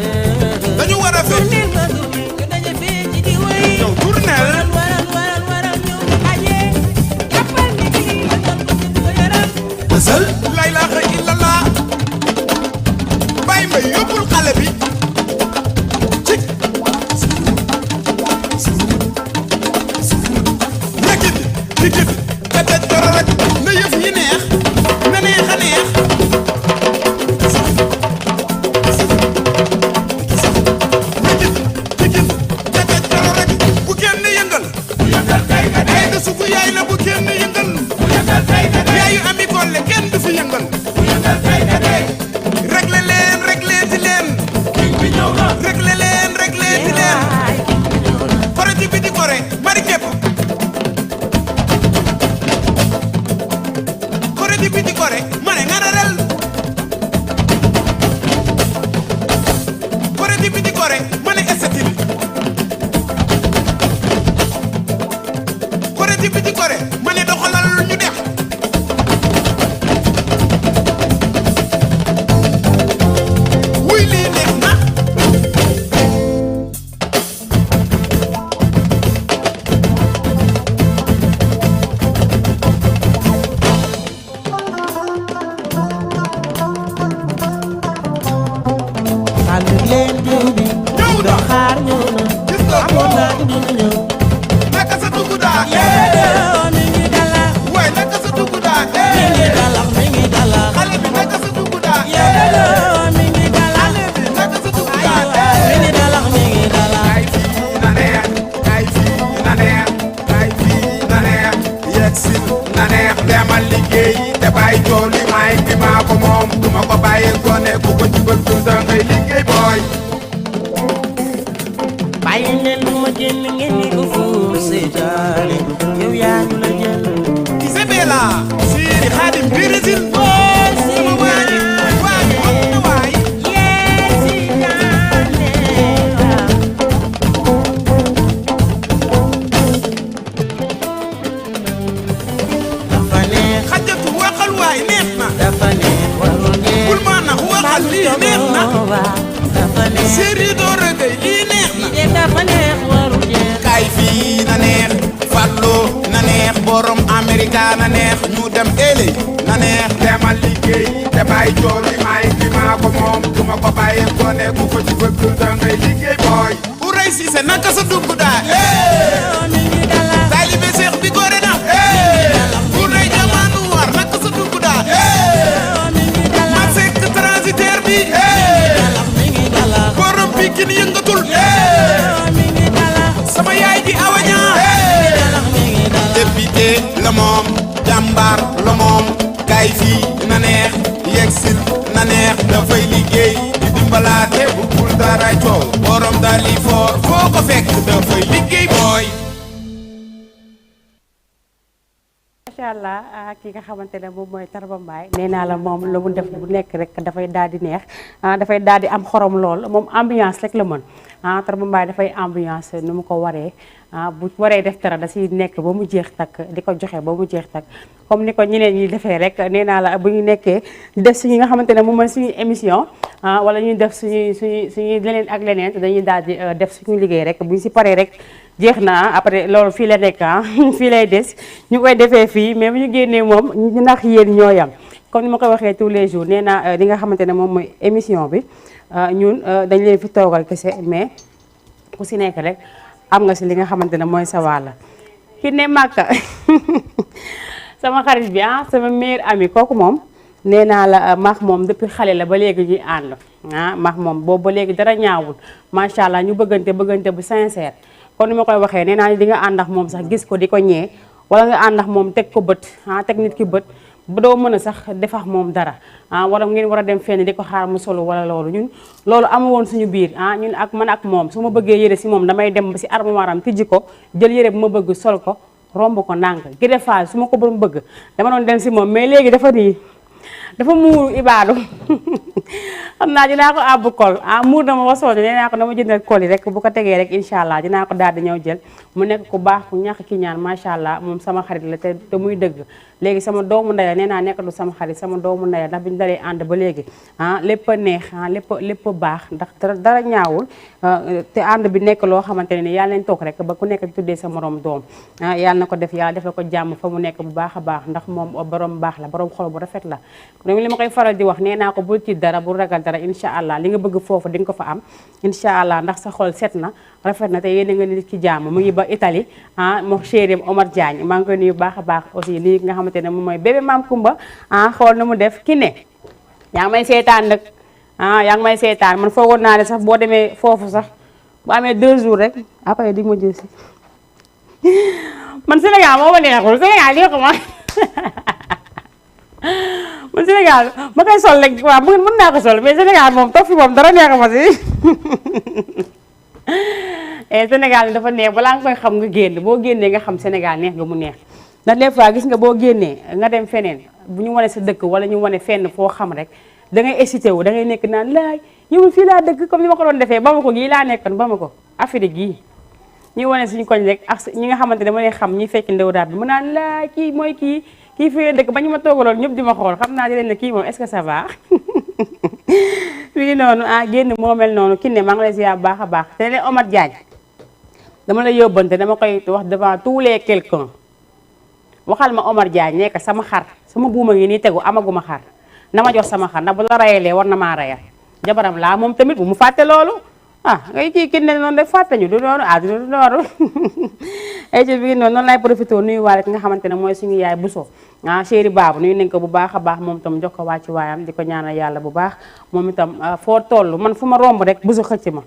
Pikine Tëngéej Coro rek na yëf yi neex na neex a neex Pikine Tëngéej Coro rek bu kenn yëngal ay da sufu yaay la bu kenn yëngal yaayu Ami Collé kenn du fi yëngal réglé leen réglé ti leen réglé leen réglé ti leen kore ci biti kore mari képp kore ci biti kore mane ngararel kore ci biti kore mane estatil kore ci biti kore mane doxalal ñu def wuy lii neex na ñëw na gis nga ko naka sa dugg daa waay naka sa dugg daa xale bi naka sa dugg daa xale bi naka sa dugg daa kay fii na neex kay fii na neex kay fii na neex yegsil na neex demal liggéey te bàyyi coow li may bi maa ko moom duma ko bàyyi gone ku ko ci bëgg da ngay liggéey booy bàyyi leen lu ma génn ngeen ni ko fuur seetaane yow yaa ñu la jël Isabella Siri Khadim Brésil sama waaji waaji wax na waay dafa neex xajatu waxal waay neex na dafa neex warul neex bul ma nax waxal lii neex na dafa neex Siri doo rëgëy lii neex na dafa neex warul neex kaay fii na neex Fallo na neex borom Amerika na neex ñu dem éle na neex demal liggéey te bàyyi coow li may bi maa ko moom duma ko bàyyi gone ku ko ci bëgg da ngay liggéey booy u rey si se naka sa dugg daa taalibe Seex bi góore na u rey jamaanu war naka sa dugg daa ma sekk transitaire bi borom Pikine yëngatul sama yaay ji awaña député la moom jàmbaar la moom kay fii na neex yegsil na neex dafay liggéey di dimbalaate bu bul dara coow borom dali foor foo ko fekk dafay liggéey booy macha allah ki nga xamante ne moom mooy Tarba Mbaye nee naa la moom la mu def bu nekk rek dafay daal di neex dafay daal di am xorom lool moom ambiance rek la mën Tarba Mbaye dafay ambiance nu mu ko waree bu waree def dara da siy nekk ba mu jeex takk di ko joxe ba mu jeex takk comme ni ko ñeneen ñi defee rek nee naa la bu ñu nekkee def suñu nga xamante ne moom mooy suñu émission wala ñuy def suñuy leneen ak leneen dañuy daal di def suñu liggéey rek bu ñu si paree rek jeex na après loolu fii la nekk fii lay des ñu koy defee fii mais bu ñu génnee moom ñu nax yéen ñoo yam comme ni ma koy waxee tous les jours nee naa li nga xamante ne moom mooy émission bi ñun dañ leen fi toogal kese mais ku si nekk rek am nga si li nga xamante ne mooy sa wàll ki ne Màkka sama xarit bi sama meilleur ami kooku moom nee naa la maax moom depuis xale la ba léegi ñuy ànd maax moom boobu ba léegi dara ñaawul macha allah ñu bëggante bu sincère kon ni ma koy waxee nee naa di nga ànd ak moom sax gis ko di ko ñee wala nga ànd ak moom teg ko bët teg nit ki bët ba doo mën a sax defax moom dara wala ngeen war a dem fenn di ko xaar mu solo wala loolu ñun loolu amu woon suñu biir ñun ak man ak moom su ma bëggee yére si moom damay dem ba si armoire am tijji ko jël yére bu ma bëgg sol ko romb ko ndànk gi defaal su ma ko doon bëgg dama doon dem si moom mais léegi dafa nii dafa muuru ibaadu xam naa dinaa ko àbb kol muur na ma ba sonn nee naa ko dama jëndal kol yi rek bu ko tegee rek incha allah dinaa ko daal di ñëw jël mu nekk ku baax ku ñàkk ki ñaan macha allah moom sama xarit la te muy dëgg léegi sama doomu ndaya nee naa nekkatu sama xarit sama doomu ndaya ndax bi ñu dalee ànd ba léegi lépp a neex lépp a baax ndax dara ñaawul te ànd bi nekk loo xamante ne ni yàlla nañ toog rek ba ku nekk tuddee sa morom doom yàlla na ko def yàlla defal ko jàmm fa mu nekk bu baax a baax ndax moom borom baax la borom xol bu rafet la li ma koy faral di wax nee naa ko bul ci dara bul ragal dara incha allah li nga bëgg foofu di nga ko fa am incha allah ndax sa xol set na rafet na te yéen nga nit ki jàmm mu ngi ba Italie moo chéri Omar Diagne maa ngi koy nuyu baax a baax aussi lii nga xamante ne moom mooy bébé maam Kumba xool na mu def ki ne yaa ngi may seetaan nag yaa ngi may seetaan man foogoon naa ne sax boo demee foofu sax bu amee 2 jours rek après di ma jël si man Sénégal moo ma neexul Sénégal di ko ma man Sénégal ma koy sol rek waaw mën naa ko sol mais Sénégal moom toog fi moom dara neex ma si Sénégal dafa neex balaa nga koy xam nga génn boo génnee nga xam Sénégal neex nga mu neex ndax des fois gis nga boo génnee nga dem feneen bu ñu wane sa dëkk wala ñu wane fenn foo xam rek da ngay excité wu da ngay nekk naan laay ñëwul fii laa dëkk comme ni ma ko doon defee Bamako gii laa nekkoon Bamako Afrique gii ñuy wane suñu koñ rek ak ñi nga xamante ne ma ne xam ñi fekk ndew daat bi mu naan laay kii mooy kii fii dëkk ba ñu ma toogaloon ñëpp di ma xool xam naa di leen ne kii moom est-ce que ça va fii noonu génn moo mel noonu ki ne maa ngi lay ziar bu baax a baax te ne Omar Diagne dama la yóbbante dama koy wax devant tous les quelqu'un waxal ma Omar Diagne nekk sama xar sama buuma ngi nii tegu amaguma xar na ma jox sama xar ndax bu la rayalee war na maa rayal jabaram laa moom tamit bu mu fàtte loolu ngay kii ki ne noonu def fàtte ñu du noonu du noonu ay ci bi noonu lay profité nuyu waale ki nga xamante ne mooy suñu yaay Bousso chéri baabu nuyu nañ ko bu baax a baax moom itam jox ko wàcc waayam di ko ñaanal yàlla bu baax moom itam foo toll man fu ma romb rek Bousso xëcc ma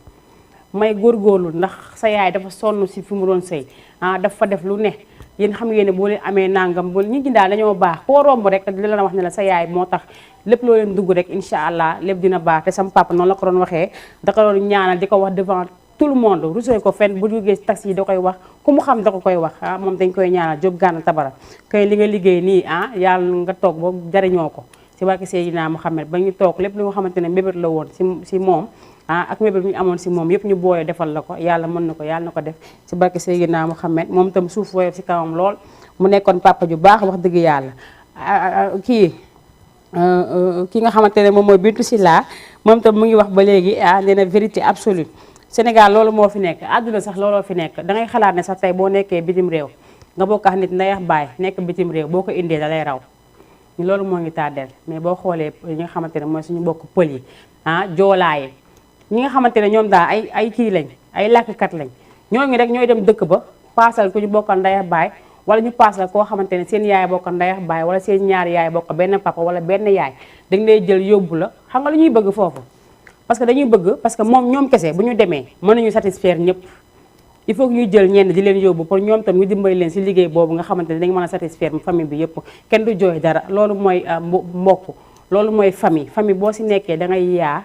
may góorgóorlu ndax sa yaay dafa sonn si fi mu doon sëy dafa def lu ne yéen xam ngeen ne boo leen amee nangam ba nit ñi daal dañoo baax koo romb rek li la wax ne la sa yaay moo tax lépp loo leen dugg rek incha allah lépp dina baax te sama papa noonu la ko doon waxee da ko doon ñaanal di ko wax devant tout le monde rusee ko fenn bu jógee taxi yi da koy wax ku mu xam da ko koy wax moom dañ koy ñaanal Jóob Gànna Tabara kay li nga liggéey nii yàlla nga toog ba jariñoo ko si barke Seydina Muhammad ba ñu toog lépp li nga xamante ne mbébét la woon si moom ak mbébét ñu amoon si moom yëpp ñu booyee defal la ko yàlla mën na ko yàlla na ko def si barke Seydina Muhammad moom itam suuf woyof si kawam lool mu nekkoon papa ju baax wax dëgg yàlla ki nga xamante ne moom mooy Bintu Silla moom itam mu ngi wax ba léegi nee na vérité absolue Sénégal loolu moo fi nekk àdduna sax looloo fi nekk da ngay xalaat ne sax tey boo nekkee bitim réew nga bokk ak nit ndayax baay nekk bitim réew boo ko indee da lay raw ñu loolu moo ngi tàddeel mais boo xoolee ñi nga xamante ne mooy suñu bokk pël yi joolaa yi ñi nga xamante ne ñoom daal ay kii lañ ay làkkat lañ ñooñu rek ñooy dem dëkk ba paasal ku ñu bokkal ndayax baay wala ñu paasal koo xamante ne seen yaay bokk ndayax baay wala seen ñaari yaay bokk benn papa wala benn yaay dañ lay jël yóbbu la xam nga lu ñuy bëgg foofu parce que dañuy bëgg parce que moom ñoom kese bu ñu demee mën nañu satisfaire ñëpp il faut que ñuy jël ñenn di leen yóbbu pour ñoom tam ñu dimbali leen si liggéey boobu nga xamante ne dañu mën a satisfaire famille bi yëpp kenn du jooy dara loolu mooy mbokk loolu mooy famille boo si nekkee da ngay yaa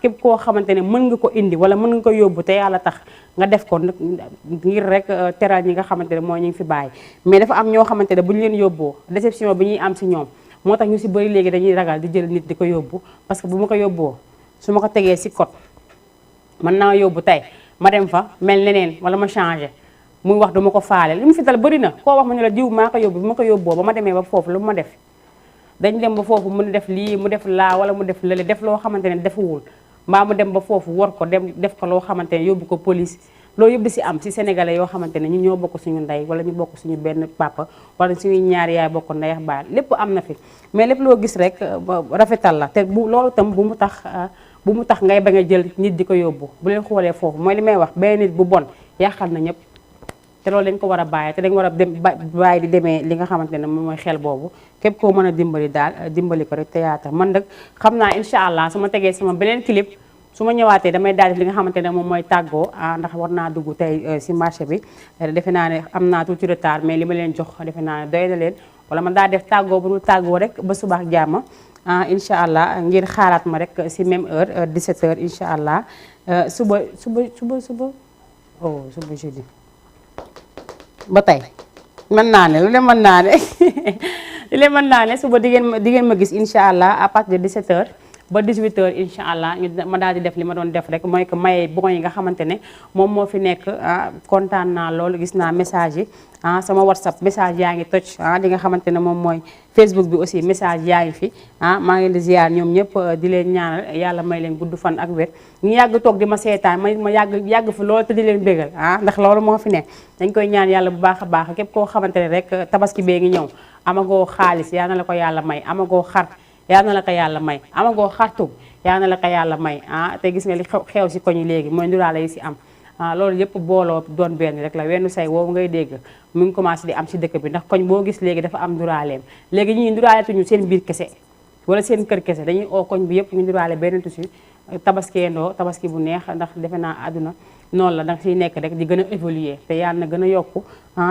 képp koo xamante ne mën nga ko indi wala mën nga ko yóbbu te yàlla tax nga def ko ngir rek teral ñi nga xamante ne mooy ñu ngi fi bàyyi mais dafa am ñoo xamante ne bu ñu leen yóbboo déception bi ñuy am si ñoom moo tax ñu si bëri léegi dañuy ragal di jël nit di ko yóbbu parce que bu ma ko yóbboo su ma ko tegee si code mën naa yóbbu tey ma dem fa mel neneen wala ma changé muy wax duma ko faale li mu fi dal bëri na koo wax ma ne la diw maa ko yóbbu bu ma ko yóbboo ba ma demee ba foofu lu ma def dañ dem ba foofu mu def lii mu def laa wala mu def lële def loo xamante ne defuwul mbaa mu dem ba foofu war ko dem def ko loo xamante ne yóbbu ko police loolu yëpp di si am si sénégalais yoo xamante ne ñun ñoo bokk suñu ndey wala ñu bokk suñu benn papa wala suñuy ñaari yaay bokk ndey ak baay lépp am na fi mais lépp loo gis rek rafetal la te bu loolu tam bu mu tax ngay bañ a jël nit di ko yóbbu bu leen xoolee foofu mooy li may wax benn nit bu bon yàqal na ñëpp te loolu dañ ko war a bàyyi te dañ war a dem bàyyi di demee li nga xamante ne moom mooy xel boobu képp koo mën a dimbali daal dimbali ko rek te yaata man nag xam naa incha allah su ma tegee sama beneen clip su ma ñëwaatee damay daal def li nga xamante ne moom mooy tàggoo ndax war naa dugg tey si marché bi defe naa ne am naa tuuti retard mais li ma leen jox defe naa ne doy na leen wala man daa def tàggoo bu dul tàggoo rek ba suba ak jàmm incha allah ngir xaaraat ma rek si même heure 17h incha allah suba jeudi ba tey mën naa ne lu leen mën naa ne lu leen mën naa ne suba di ngeen ma gis incha allah à partir de 17h ba 18h incha allah ma daal di def li ma doon def rek mooy que maye bon yi nga xamante ne moom moo fi nekk kontaan naa loolu gis naa message yi sama whatsapp message yaa ngi toj li nga xamante ne moom mooy facebook bi aussi message yaa ngi fi maa ngi di ziar ñoom ñëpp di leen ñaanal yàlla may leen gudd fan ak wér ñu yàgg toog di ma seetaan ma yàgg fi loolu te di leen bégal ndax loolu moo fi nekk dañ koy ñaan yàlla bu baax a baax képp koo xamante ne rek tabaski bee ngi ñëw amagoo xaalis yaa na la ko yàlla may amagoo xar yaa na la ko yàlla may amagoo xartu yaa na la ko yàlla may te gis nga li xew si koñi léegi mooy nduraale yi si am loolu yëpp booloo doon benn rek la wenn say woowu ngay dégg mu ngi commencé di am si dëkk bi ndax koñ boo gis léegi dafa am nduraaleem léegi ñi nduraaletuñu seen biir kese wala seen kër kese dañuy oo koñ bi yëpp ñu nduraale benn tusi tabaskeendoo tabaski bu neex ndax defe naa àdduna noonu la danga siy nekk rek di gën a évoluer te yàlla na gën a yokku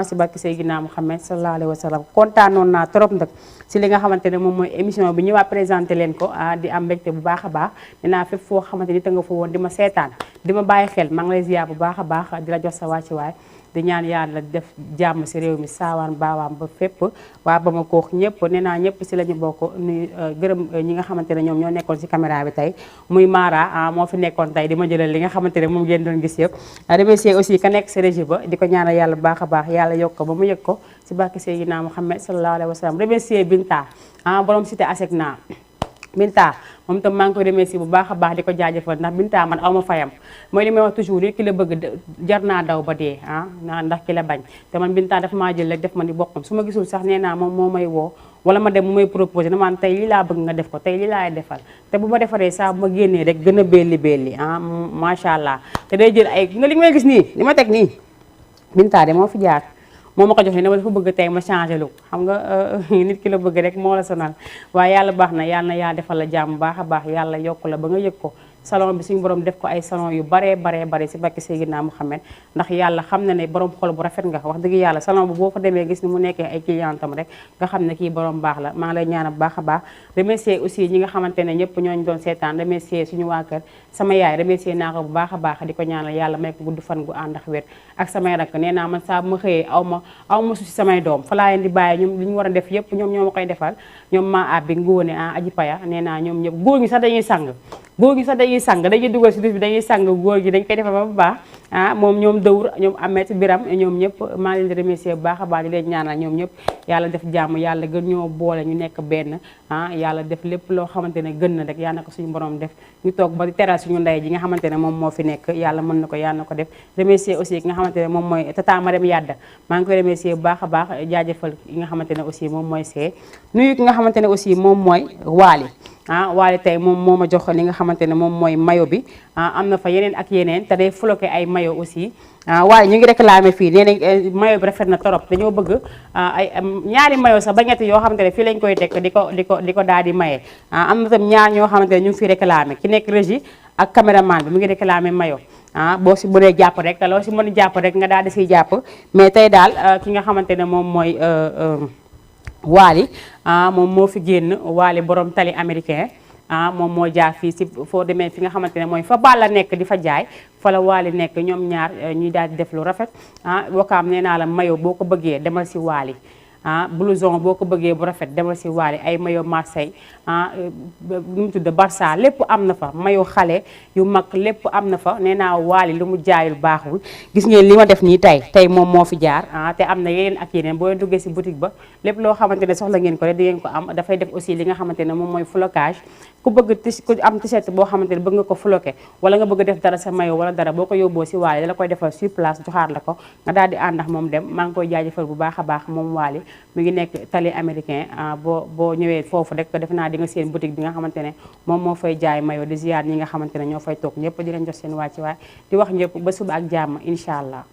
si barke Seydina Muhammad sallallahu alayhi wa sallam kontaanoon naa trop nag si li nga xamante ne moom mooy émission bi ñëwaat présenté leen ko di am mbégte bu baax a baax dinaa fépp foo xamante ni te nga fa woon di ma seetaan di ma bàyyi xel maa ngi lay ziar bu baax a baax di la jox sa wàccuwaay di ñaan yàlla def jàmm si réew mi saawaan baawaan ba fépp waa ba ma koox ñëpp nee naa ñëpp si la ñu bokk nuy gërëm ñi nga xamante ne ñoom ñoo nekkoon si caméra bi tey muy Mara moo fi nekkoon tey di ma jëlal li nga xamante ne moom ngeen doon gis yëpp remercier aussi ka nekk si régie ba di ko ñaanal yàlla bu baax a baax yàlla yokk ko ba mu yëg ko si barke Seydina Muhammad sallallahu alayhi wa sallam remercier Binta borom cité Asecna Binta moom itam maa ngi koy remercier bu baax a baax di ko jaajëfal ndax Binta man aw ma fayam mooy li may wax toujours nit ki la bëgg jar naa daw ba dee ndax ki la bañ te man Binta dafa maa jël rek def ma ni bokkam su ma gisul sax nee naa moom moo may woo wala ma dem mu may proposé na man tey lii laa bëgg nga def ko tey lii laay defal te bu ma defaree saa bu ma génnee rek gën a belli macha allah te day jël ay nga li may gis nii li ma teg nii Binta de moo fi jaar moo ma ko jox ne dama dafa bëgg tey ma changé lu xam nga nit ki la bëgg rek moo la sonal waaye yàlla baax na yàlla na yaa defal la jàmm baax a baax yàlla yokk la ba nga yëg ko salon bi suñu borom def ko ay salon yu bare si barke Seydina Muhammad ndax yàlla xam na ne borom xol bu rafet nga wax dëgg yàlla salon bi boo fa demee gis ni mu nekkee ay clientam rek nga xam ne kii borom baax la maa ngi lay ñaanal bu baax a baax remercier aussi ñi nga xamante ne ñëpp ñooñu doon seetaan remercier suñu waa kër sama yaay remercier naa ko bu baax a baax di ko ñaanal yàlla may ko gudd fan gu ànd ak wér ak samay rakk nee naa man saa bu ma xëyee aw ma su si samay doom fa laa leen di bàyyi ñoom li ñu war a def yëpp ñoom ñoo ma koy defal ñoom maa abbi ngóone aji paya nee naa ñoom ñëpp góor ñi sax dañuy sang dañuy dugal si dus bi dañuy sang góor gi dañ koy defal ba bu baax moom ñoom dawur ñoom amet biram ñoom ñëpp maa leen di remercier bu baax a baax di leen ñaanal ñoom ñëpp yàlla def jàmm yàlla gën ñoo boole ñu nekk benn yàlla def lépp loo xamante ne gën na rek yàlla na ko suñu borom def ñu toog ba di teral suñu ndey ji nga xamante ne moom moo fi nekk yàlla mën na ko yàlla na ko def remercier aussi ki nga xamante ne moom mooy tata Marème Yadda maa ngi koy remercier bu baax a baax jaajëfal ki nga xamante ne aussi moom mooy see nuyu ki nga xamante ne aussi moom mooy Waly Waly tey moom moo ma jox li nga xamante ne moom mooy mayo bi am na fa yeneen ak yeneen te day floqué ay mayo aussi Waly ñu ngi réclamé fii nee nañ mayo bi rafet na torop dañoo bëgg ay ñaari mayo sax ba ñetti yoo xamante ne fii lañ koy teg di ko daal di maye am na tam ñaar ñoo xamante ne ñu ngi fi réclamé ki nekk régie ak caméraman bi mu ngi réclamé mayo boo si mënee jàpp rek te loo si mën jàpp rek nga daal di siy jàpp mais tey daal ki nga xamante ne moom mooy Waly moom moo fi génn Waly borom tali américain moom moo jaar fii si foo demee fi nga xamante ne mooy fa Balla nekk di fa jaay fa la Waly nekk ñoom ñaar ñuy daal di def lu rafet wakaam nee naa la mayo boo ko bëggee demal si Waly blouson boo ko bëggee bu rafet demal si Waly ay mayo Marseille lu mu tudd Barça lépp am na fa mayo xale yu mag lépp am na fa nee naa Waly lu mu jaayul baaxul gis ngeen li ma def nii tey moom moo fi jaar te am na yeneen ak yeneen boo duggee si boutique ba lépp loo xamante ne soxla ngeen ko rek di ngeen ko am dafay def aussi li nga xamante ne moom mooy flocage ku bëgg ku am t-shirt boo xamante ne bëgg nga ko floqué wala nga bëgg def dara sa mayo wala dara boo ko yóbboo si Waly dala koy defal sur place joxaat la ko nga daal di ànd ak moom dem maa ngi koy jaajëfal bu baax a baax moom Waly mi ngi nekk tali américain boo ñëwee foofu rek def naa di nga seen boutique bi nga xamante ne moom moo fay jaay mayo di ziar ñi nga xamante ne ñoo fay toog ñëpp di leen jox seen wàcci waay di wax ñëpp ba suba ak jàmm incha allah